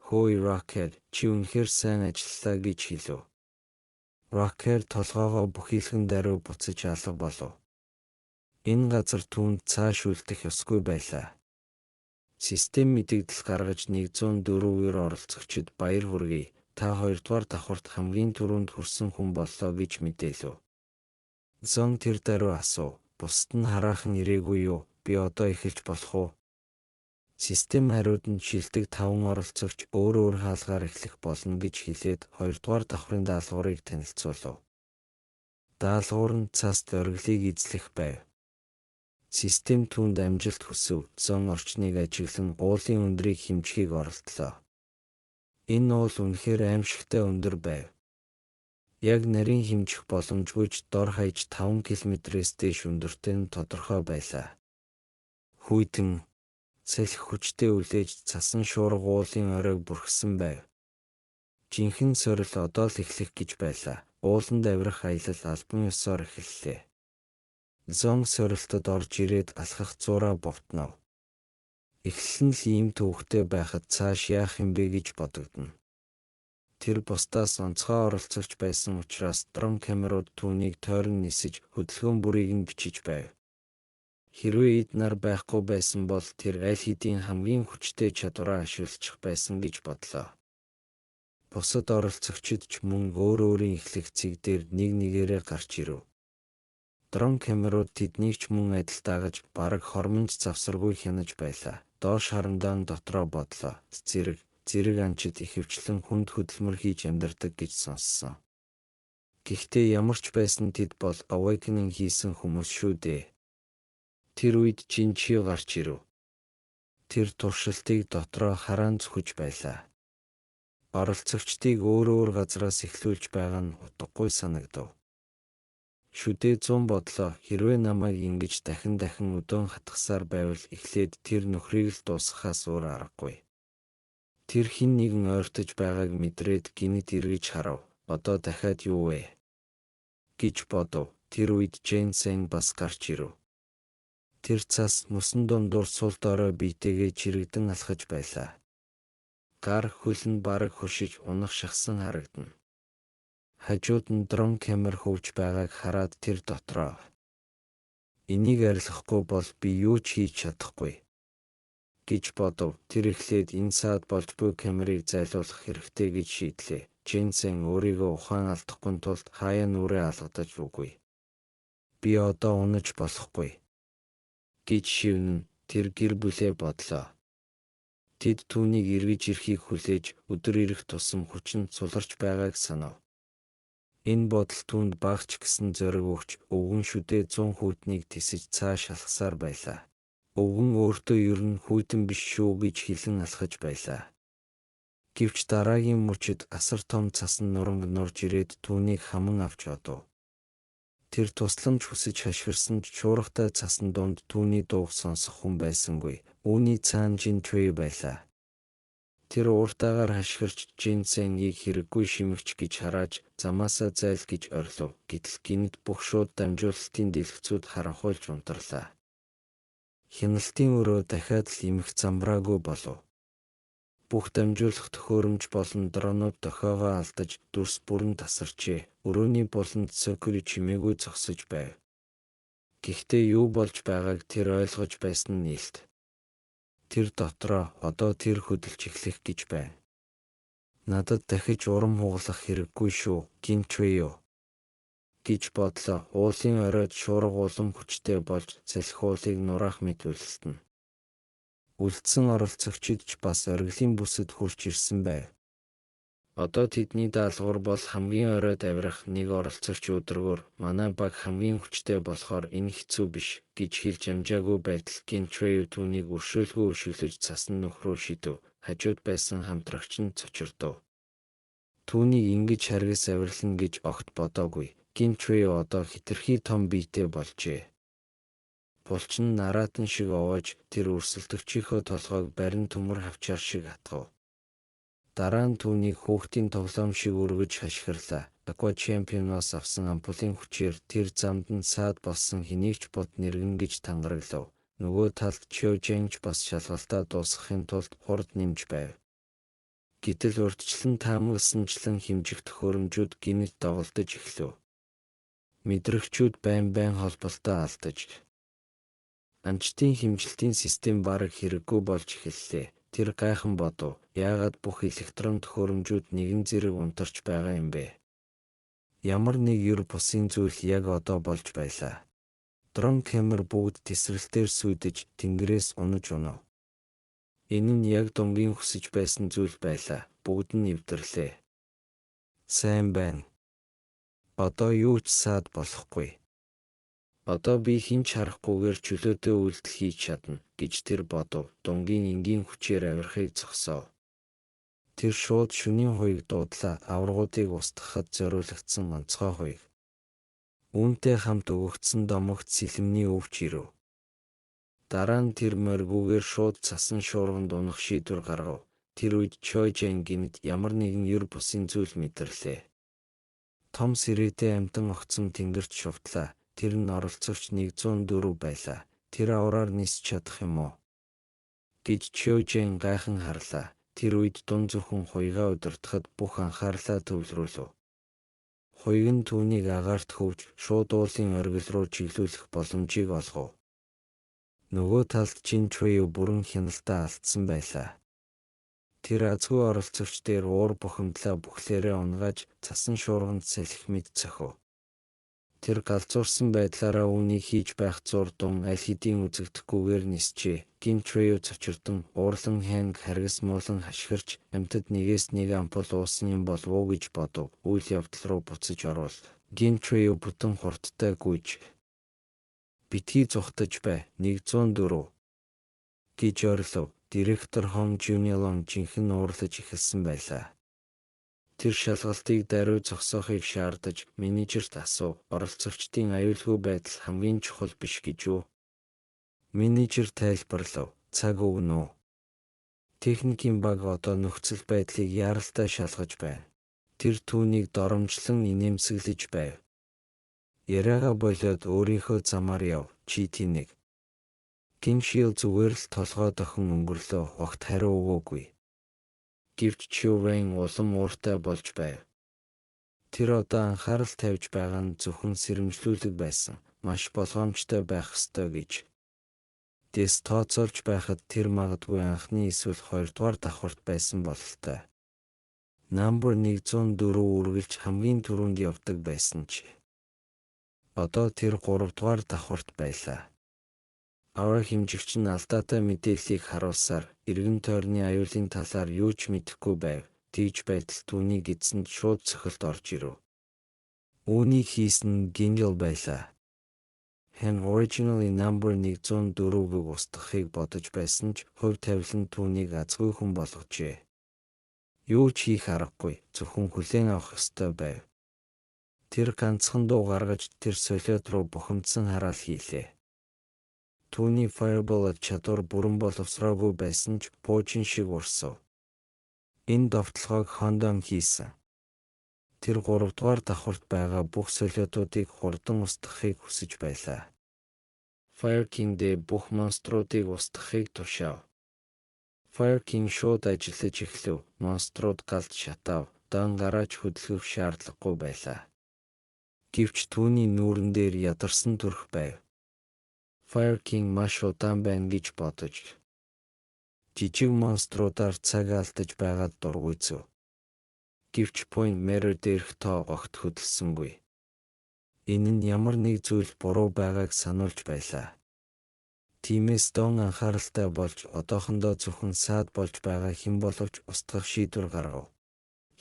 "Хөөе Рокер, чи үнэхээр сайн ажиллалаа" гэж хэлэв. Рокер толгойгоо бүхийлхэн даруй буцаж алга болов. Энэ газар түүнд цааш үлдэх ёсгүй байлаа. Систем мэдэгдэл гаргаж 104-р оролцогчид баяр хүргэе. Та хоёрдугаар давхарт хамгийн түрүүнд хүрсэн хүн боллоо гэж мэдээлэв. Зон тэр даруй асуув. Бусад нь хараахан ирээгүй юу? Би одоо эхэлж болох уу? Систем хариуд нь шилдэг 5 оролцогч өөр өөр хаалгаар эхлэх болно гэж хэлээд хоёрдугаар давхрын даалгаврыг танилцуулав. Даалгавар нь цаст оргилыг эзлэх байв. Систем түүнд амжилт хүсэв. Зон орчныг ажиглан уулын өндрийг хэмжихийг оролдлоо. Энэ уул үнэхээр аимшигтай өндөр байв. Яг нарийн хэмжих боломжгүй ч дор хаяж 5 км-ээс дээш өндөртэй нь тодорхой байлаа. Хүйтэн салхи хүчтэй үлээж цасан шуурга уулын оройг бүрхсэн байв. Жинхэнэ сорил одоо л эхлэх гэж байлаа. Ууланд авирах аялал албан ёсоор эхэллээ. Зон сорилтод орж ирээд алхах зуураа бовтнов. Эхлэл нь л ийм төвөгтэй байхад цааш яах юм бэ гэж бодогдоно. Тэр бусдаас онцгой оролцогч байсан учраас дрон камерууд түүнийг тойрон нисэж хөдөлгөөн бүрийг нь бичиж байв. Хэрвээ эд нар байхгүй байсан бол тэр аль хэдийн хамгийн хүчтэй чадвараа ашиглачих байсан гэж бодлоо. Бусад оролцогчид ч мөн өөр өөрийн эхлэх цэг дээр нэг нэгээрээ гарч ирэв. Дрон камерууд тэднийг ч мөн адил дагаж бараг хормонж завсаргүй хянаж байлаа. Доош харандаа нь дотроо бодлоо. Зэрэг анчид ихэвчлэн хүнд хөдөлмөр хийж амьдардаг гэж сонссон. Гэхдээ ямар ч байсан тэд бол awakening хийсэн хүмүүс шүү дээ. Тэр үед Чинчи гарч ирэв. Тэр туршилтыг дотроо хараан зүхэж байлаа. Оролцогчдыг өөр өөр газраас эхлүүлж байгаа нь утгагүй санагдав. Шүдээ зун бодлоо, хэрвээ намайг ингэж дахин дахин өдөөн хатгасаар байвал эхлээд тэр нөхрийг л дуусгахаас өөр аргагүй. Тэр хэн нэгэн ойртож байгааг мэдрээд гэнэт эргэж харав. Одоо дахиад юу вэ? Гэж бодов. Тэр үед Дженсен бас гарч ирэв. Тэр цас мөсөн дундуур сул дорой биетэйгээ чирэгдэн алхаж байлаа. Гар хөл нь бараг хөшиж унах шахсан харагдана. Хажууд нь дрон камер хөвж байгааг хараад тэр дотроо "Энийг арилгахгүй бол би юу ч хийж чадахгүй" гэж бодов. Тэр эхлээд энэ саад болж буй камерыг зайлуулах хэрэгтэй гэж шийдлээ. Дженсен өөрийгөө ухаан алдахгүй тулд хаяа нүрээ алгадаж үгүй. Би одоо унаж болохгүй гэж шивнэн тэр гэр бүлээ бодлоо. Тэд түүнийг эргэж ирэхийг хүлээж өдөр ирэх тусам хүчин суларч байгааг санав. Энэ бодол түүнд бага ч гэсэн зориг өгч өвгөн шүдээ 100 хүйтнийг тэсэж цааш алхасаар байлаа. Өвгөн өөртөө ер нь хүйтэн биш шүү гэж хэлэн алхаж байлаа. Гэвч дараагийн мөчид асар том цасан нуранг нурж ирээд түүнийг хаман авч одов. Тэр тусламж хүсэж хашгирсан ч шуургатай цасан дунд түүний дууг сонсох хүн байсангүй. Үүний цаана Жин Чуй байлаа. Тэр ууртайгаар хашгирч Жинсенгийг хэрэггүй шимэгч гэж харааж замаасаа зайл гэж орилов. Гэтэл гэнэт бүх шууд дамжуулалтын дэлгэцүүд харанхуйлж унтарлаа. Хяналтын өрөө дахиад л эмх замбраагүй болов. Бүх дамжуулах төхөөрөмж болон дронууд дохиогоо алдаж дүрс бүрэн тасарчээ. Өрөөний буланд Сокури чимээгүй зогсож байв. Гэхдээ юу болж байгааг тэр ойлгож байсан нь илт. Тэр дотроо одоо тэр хөдөлж эхлэх гэж байна. Надад дахиж урам хугалах хэрэггүй шүү, Гинчвэё гэж бодлоо. Уулын оройд шуурга улам хүчтэй болж салхи уулыг нураах мэт үлэлтэнэ. Үлдсэн оролцогчид ч бас оргилын бүсэд хүрч ирсэн байв. Одоо тэдний даалгавар бол хамгийн оройд авирах нэг оролцогч өдөргөөр манай баг хамгийн хүчтэй болохоор энэ хэцүү биш гэж хэлж амжаагүй байтал Гинчвэё түүнийг өршөөлгүй өшиглөж цасанд нүх рүү шидэв. Хажууд байсан хамтрагч нь цочирдов. Түүнийг ингэж харгас авирлана гэж огт бодоогүй. Гинчвэё одоо хэтэрхий том биетэй болжээ. Булчин нь нараатан шиг овоож тэр өрсөлдөгчийнхөө толгойг барин төмөр хавчаар шиг атгав. Дараа нь түүнийг хүүхдийн тоглоом шиг өргөж хашхирлаа. Aqua Champion-оос авсан ампулын хүчээр тэр замд нь саад болсон хэнийг ч бод нэргэн гэж тангараглав. Нөгөө талд Чио Женгч бас шалгалтаа дуусгахын тулд хурд нэмж байв. Гэтэл урьдчилан таамагласанчлан хэмжих төхөөрөмжүүд гэнэт доголдож эхлэв. Мэдрэгчүүд байн байн холболтоо алдаж, Амжилтын хэмжилтийн систем бараг хэрэггүй болж эхэллээ. Тэр гайхан бодов. Яагаад бүх электрон төхөөрөмжүүд нэгэн зэрэг унтарч байгаа юм бэ? Ямар нэг ер бусын зүйл яг одоо болж байлаа. Дрон камер бүгд тесрэлтээр сүйдэж тэнгэрээс унаж унав. Энэ нь яг Дунгийн хүсэж байсан зүйл байлаа. Бүгд нь эвдэрлээ. Сайн байна. Одоо юу ч саад болохгүй. Одоо би хэн ч харахгүйгээр чөлөөтэй үйлдэл хийж чадна гэж тэр бодов. Дунгийн энгийн хүчээр авирахыг зогсоов. Тэр шууд шөнийн хуйг дуудлаа. Аваргуудыг устгахад зориулагдсан онцгой хуйг. Үүнтэй хамт өгөгдсөн домогт сэлэмний өвч ирэв. Дараа нь тэр морьгүйгээр шууд цасан шуурганд унах шийдвэр гаргав. Тэр үед Чойжэн гэнэт ямар нэгэн ер бусын зүйл мэдэрлээ. Том сэрээтэй амьтан огцом тэнгэрт шувтлаа. Тэр нь оролцогч 104 байлаа. Тэр авраар нисч чадах юм уу? Гэж Чойжэн гайхан харлаа. Тэр үед дун зөвхөн хуйгаа удирдахад бүх анхаарлаа төвлөрүүлв. Хуйг нь түүнийг агаарт хөвж шууд уулын оргил руу чиглүүлэх боломжийг олгов. Нөгөө талд Чин Чуйо бүрэн хяналтаа алдсан байлаа. Тэр азгүй оролцогч дээр уур бухимдлаа бүхлээрээ унагааж цасан шуурганд салхи мэт цохив. Тэр галзуурсан байдлаараа үүнийг хийж байх зуур дун аль хэдийн үзэгдэхгүйгээр нисжээ. Гинчвэё цочирдон уурлан ханг харгас муулан хашхирч амьтад нэгээс нэг ампул уусан юм болов уу гэж бодов. Үйл явдал руу буцаж орвол Гинчвэё бүтэн хурдтай гүйж битгий зугтаж бай 104 гэж орилов. Директор Хон Жунилон жинхэнэ уурлаж эхэлсэн байлаа. Тэр шалгалтыг даруй зогсоохыг шаардаж менежерт асуув. Оролцогчдын аюулгүй байдал хамгийн чухал биш гэж үү? Менежер тайлбарлав. Цаг өгнө үү? Техникийн баг одоо нөхцөл байдлыг яаралтай шалгаж байна. Тэр түүнийг доромжлон инээмсэглэж байв. Яриагаа болиод өөрийнхөө замаар яв. Чи тэнэг. Гиншил зүгээр л толгой дохин өнгөрлөө. Огт хариу өгөөгүй. Гэвч Чиувэн улам ууртай болж байв. Тэр одоо анхаарал тавьж байгаа нь зөвхөн сэрэмжлүүлэг байсан. Маш болгоомжтой байх ёстой гэж. Дэс тооцоолж байхад тэр магадгүй анхны эсвэл хоёрдугаар давхарт байсан бололтой. Number 104 үргэлж хамгийн түрүүнд явдаг байсан ч одоо тэр гуравдугаар давхарт байлаа. Аваа хэмжигч нь алдаатай мэдээллийг харуулсаар эргэн тойрны аюулын талаар юу ч мэдэхгүй байв. Тэгж байтал түүнийг эзэнд шууд цохилт орж ирэв. Үүнийг хийсэн нь Гингел байлаа. Хэн originally number 104-ийг устгахыг бодож байсан ч хувь тавилан түүнийг азгүй хүн болгожээ. Юу ч хийх аргагүй, зөвхөн хүлээн авах ёстой байв. Тэр ганцхан дуу гаргаж тэр солиот руу бухимдсан хараал хийлээ. Түүний Fireball чадвар бүрэн боловсроогүй байсан ч пуужин шиг урсав. Энэ довтолгоог Хондон хийсэн. Тэр гуравдугаар давхарт байгаа бүх солиотуудыг хурдан устгахыг хүсэж байлаа. Fire King дээр бүх монструудыг устгахыг тушаав. Fire King шууд ажиллаж эхлэв. Монструуд галд шатаав. Дан гараач хөдөлгөх шаардлагагүй байлаа. Гэвч түүний нүүрэн дээр ядарсан төрх байв. Fire King маш удаан байна гэж бодож Жижиг монструудаар цаг алдаж байгаад дургүйцэв. Гэвч point meter дээрх тоо огт хөдөлсөнгүй. Энэ нь ямар нэг зүйл буруу байгааг сануулж байлаа. Тиймээс Дон анхааралтай болж одоохондоо зөвхөн саад болж байгаа хэн боловч устгах шийдвэр гаргав.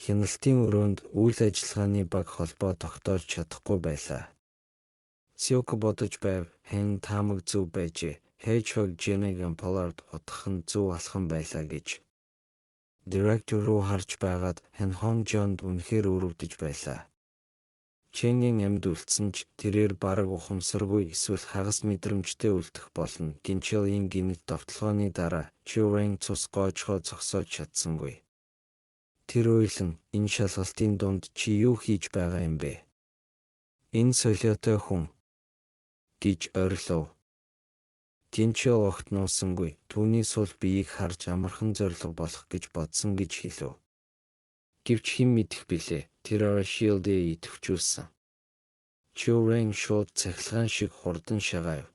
Хяналтын өрөөнд үйл ажиллагааны баг холбоо тогтоож чадахгүй байлаа. Сёко бодож байв, хэн таамаг зөв байжээ. Hedgehog Jenny-г Pollard утгах нь зөв алхам байлаа гэж. Директор руу харж байгаад Хэн Хон Жонд үнэхээр өрөвдөж байлаа. Ченгийн амьд үлдсэн ч тэрээр бараг ухамсаргүй эсвэл хагас мэдрэмжтэй үлдэх болно. Гинчелийн гэнэт довтолгооны дараа Чүрэн цус гоожхоо зогсоож чадсангүй. Тэр уйлан энэ шалгалтын дунд чи юу хийж байгаа юм бэ? Энэ солиотой хүн гэж орилов. Гинчел огт нуусангүй. Түүний сул биеийг харж амархан зорилго болох гэж бодсон гэж хэлв. Гэвч хэн мэдэх билээ, тэр орой Shield-ээ идэвхжүүлсэн. Чүрэн шууд цахилгаан шиг хурдан шагайв.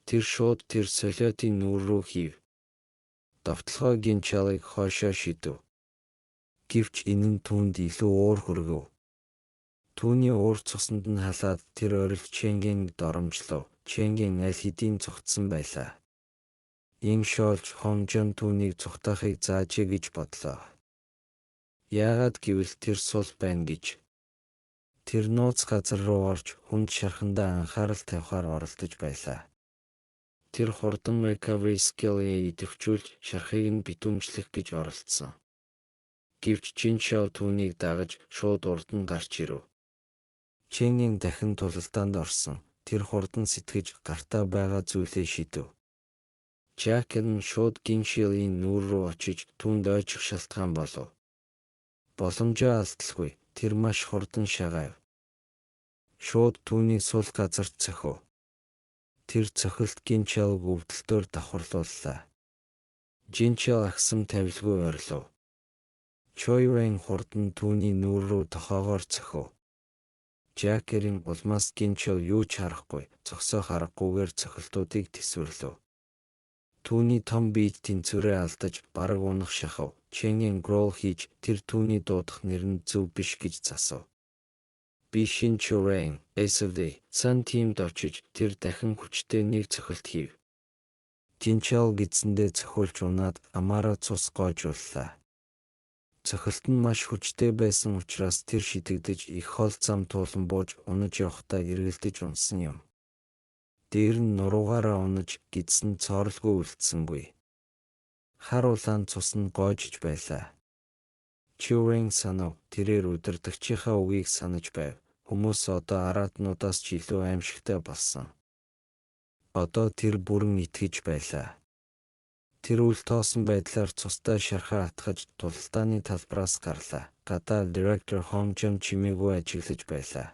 Тэр шууд тэр солиотын нүүр рүү хийв. Довтолгоо Гинчелыг хойшоо шидэв. Гэвч энэ нь түүнд илүү уур хүргэв. Түүний уур цуснд нь халаад тэр орил Ченгийн доромжлов. Ченгийн аль хэдийн цугтсан байлаа. Ийм шоолж Хонжон түүнийг цугтаахыг заажээ гэж бодлоо. Яагаад гэвэл тэр сул байна гэж. Тэр нууц газар руу орж хүнд шархандаа анхаарал тавихаар оролдож байлаа. Тэр хурдан recovery skill-ээ идэвхжүүлж шархыг нь битүүмжлэх гэж оролдсон. Гэвч Жин Шао түүнийг дагаж шууд урд нь гарч ирэв. Ченгийн дахин тулалдаанд орсон. Тэр хурдан сэтгэж гартаа байгаа зүйлээ шидэв. Жакет нь шууд Гиншилийн нүүр рүү очиж түүнд ойчих шалтгаан болов. Боломжоо алдалгүй тэр маш хурдан шагайв. Шууд түүний сул газарт цохив. Тэр цохилт Гинчалг өвдөлтөөр давхарлууллаа. Жинчал агсам тавилгүй орилов. Чойрэн хурдан түүний нүүр рүү тохоогоор цохив. Жакерийн улмаас Гинчал юу ч харахгүй, зогсоох аргагүйгээр цохилтуудыг тэсвэрлэв. Түүний том биед тэнцвэрээ алдаж бараг унах шахав. Ченгийн грол хийж тэр түүний дуудах нэр нь зөв биш гэж засав. Би шин Чурэн, SFD, Sun Team-д очиж тэр дахин хүчтэй нэг цохилт хийв. Жинчал гэдсэндээ цохиулж унаад амаараа цус гоожууллаа. Цохилт нь маш хүчтэй байсан учраас тэр шидэгдэж их хол зам туулан бууж унаж явахдаа эргэлдэж унсан юм. Дээр нь нуруугаараа унаж гэдсэн цооролгүй үлдсэнгүй. Хар улаан цус нь гоожиж байлаа. Чүрэн санав тэрээр удирдагчийнхаа үгийг санаж байв. Хүмүүс одоо араатнуудаас ч илүү аимшигтай болсон. Одоо тэр бүрэн итгэж байлаа. Тэр үл тоосон байдлаар цустай шархаа атгаж тулалдааны талбараас гарлаа. Гадаа директор Хонжон чимээгүй ажиглаж байлаа.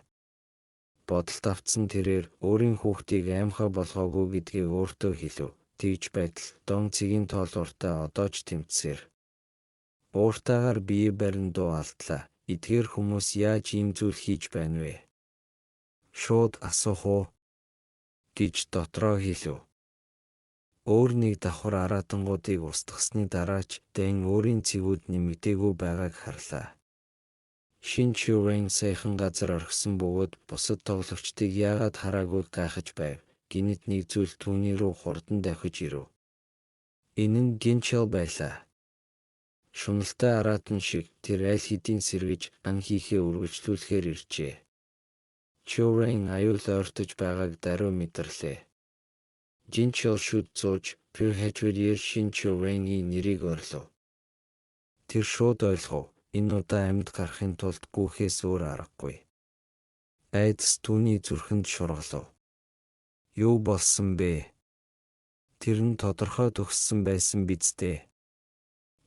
Бодолд автсан тэрээр өөрийн хүүхдийг аймхай болгоогүй гэдгийг өөртөө хэлв. Тэгж байтал Дон цэгийн тоолууртай одоо ч тэмцсээр. Ууртайгаар бие барин дуу алдлаа. Эдгээр хүмүүс яаж ийм зүйл хийж байна вэ? Шууд асуух уу? Гэж дотроо хэлв. Өөр нэг давхар араатангуудыг устгасны дараа ч Дэн өөрийн цэгүүд нэмэгдээгүй байгааг харлаа. Шин Чүрэн саяхан газар орхисон бөгөөд бусад тоглогчдыг яагаад хараагүй гайхаж байв. Гэнэт нэг зүйл түүний рүү хурдан давхиж ирэв. Энэ нь Гинчел байлаа. Шуналтай араатан шиг тэр аль хэдийн сэргэж ан хийхээ үргэлжлүүлэхээр иржээ. Чүрэн аюул ойртож байгааг даруй мэдэрлээ. Жинчел шүд зууж Пүр Хэжвэр Шин Чүрэний нэрийг орлов. Тэр шууд ойлгов. Энэ удаа амьд гарахын тулд гүйхээс өөр аргагүй. Айдас түүний зүрхэнд шургалав. Юу болсон бэ? Тэр нь тодорхой төгссөн байсан биз дээ.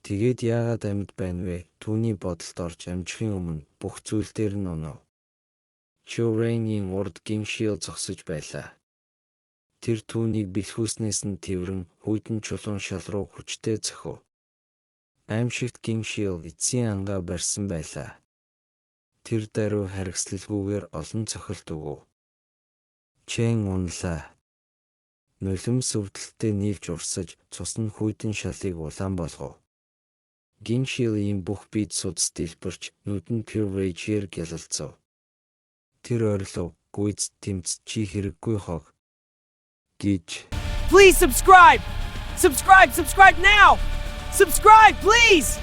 Тэгээд яагаад амьд байна вэ? Түүний бодолд орж амжихын өмнө бүх зүйл дээр нь унав. Чүрэний урд Гиншил зогсож байлаа. Тэр түүнийг бэлхүүснээс нь тэврэн хүйтэн чулуун шал руу хүчтэй цохив. Аймшигт Гиншил эцсийн ангаа барьсан байлаа. Тэр даруй харгислалгүйгээр олон цохилт өгөв. Чен унлаа. Нулимс өвдөлттэй нийлж урсаж, цус нь хүйтэн шалыг улаан болгов. Гиншилийн бүх биед судас дэлбэрч, нүд нь Pure Rage-ээр гялалзав. Тэр орилов, "Гүйцэд, тэмц, чи хэрэггүй хог" гэж. Please subscribe! Subscribe, subscribe now! Subscribe, please!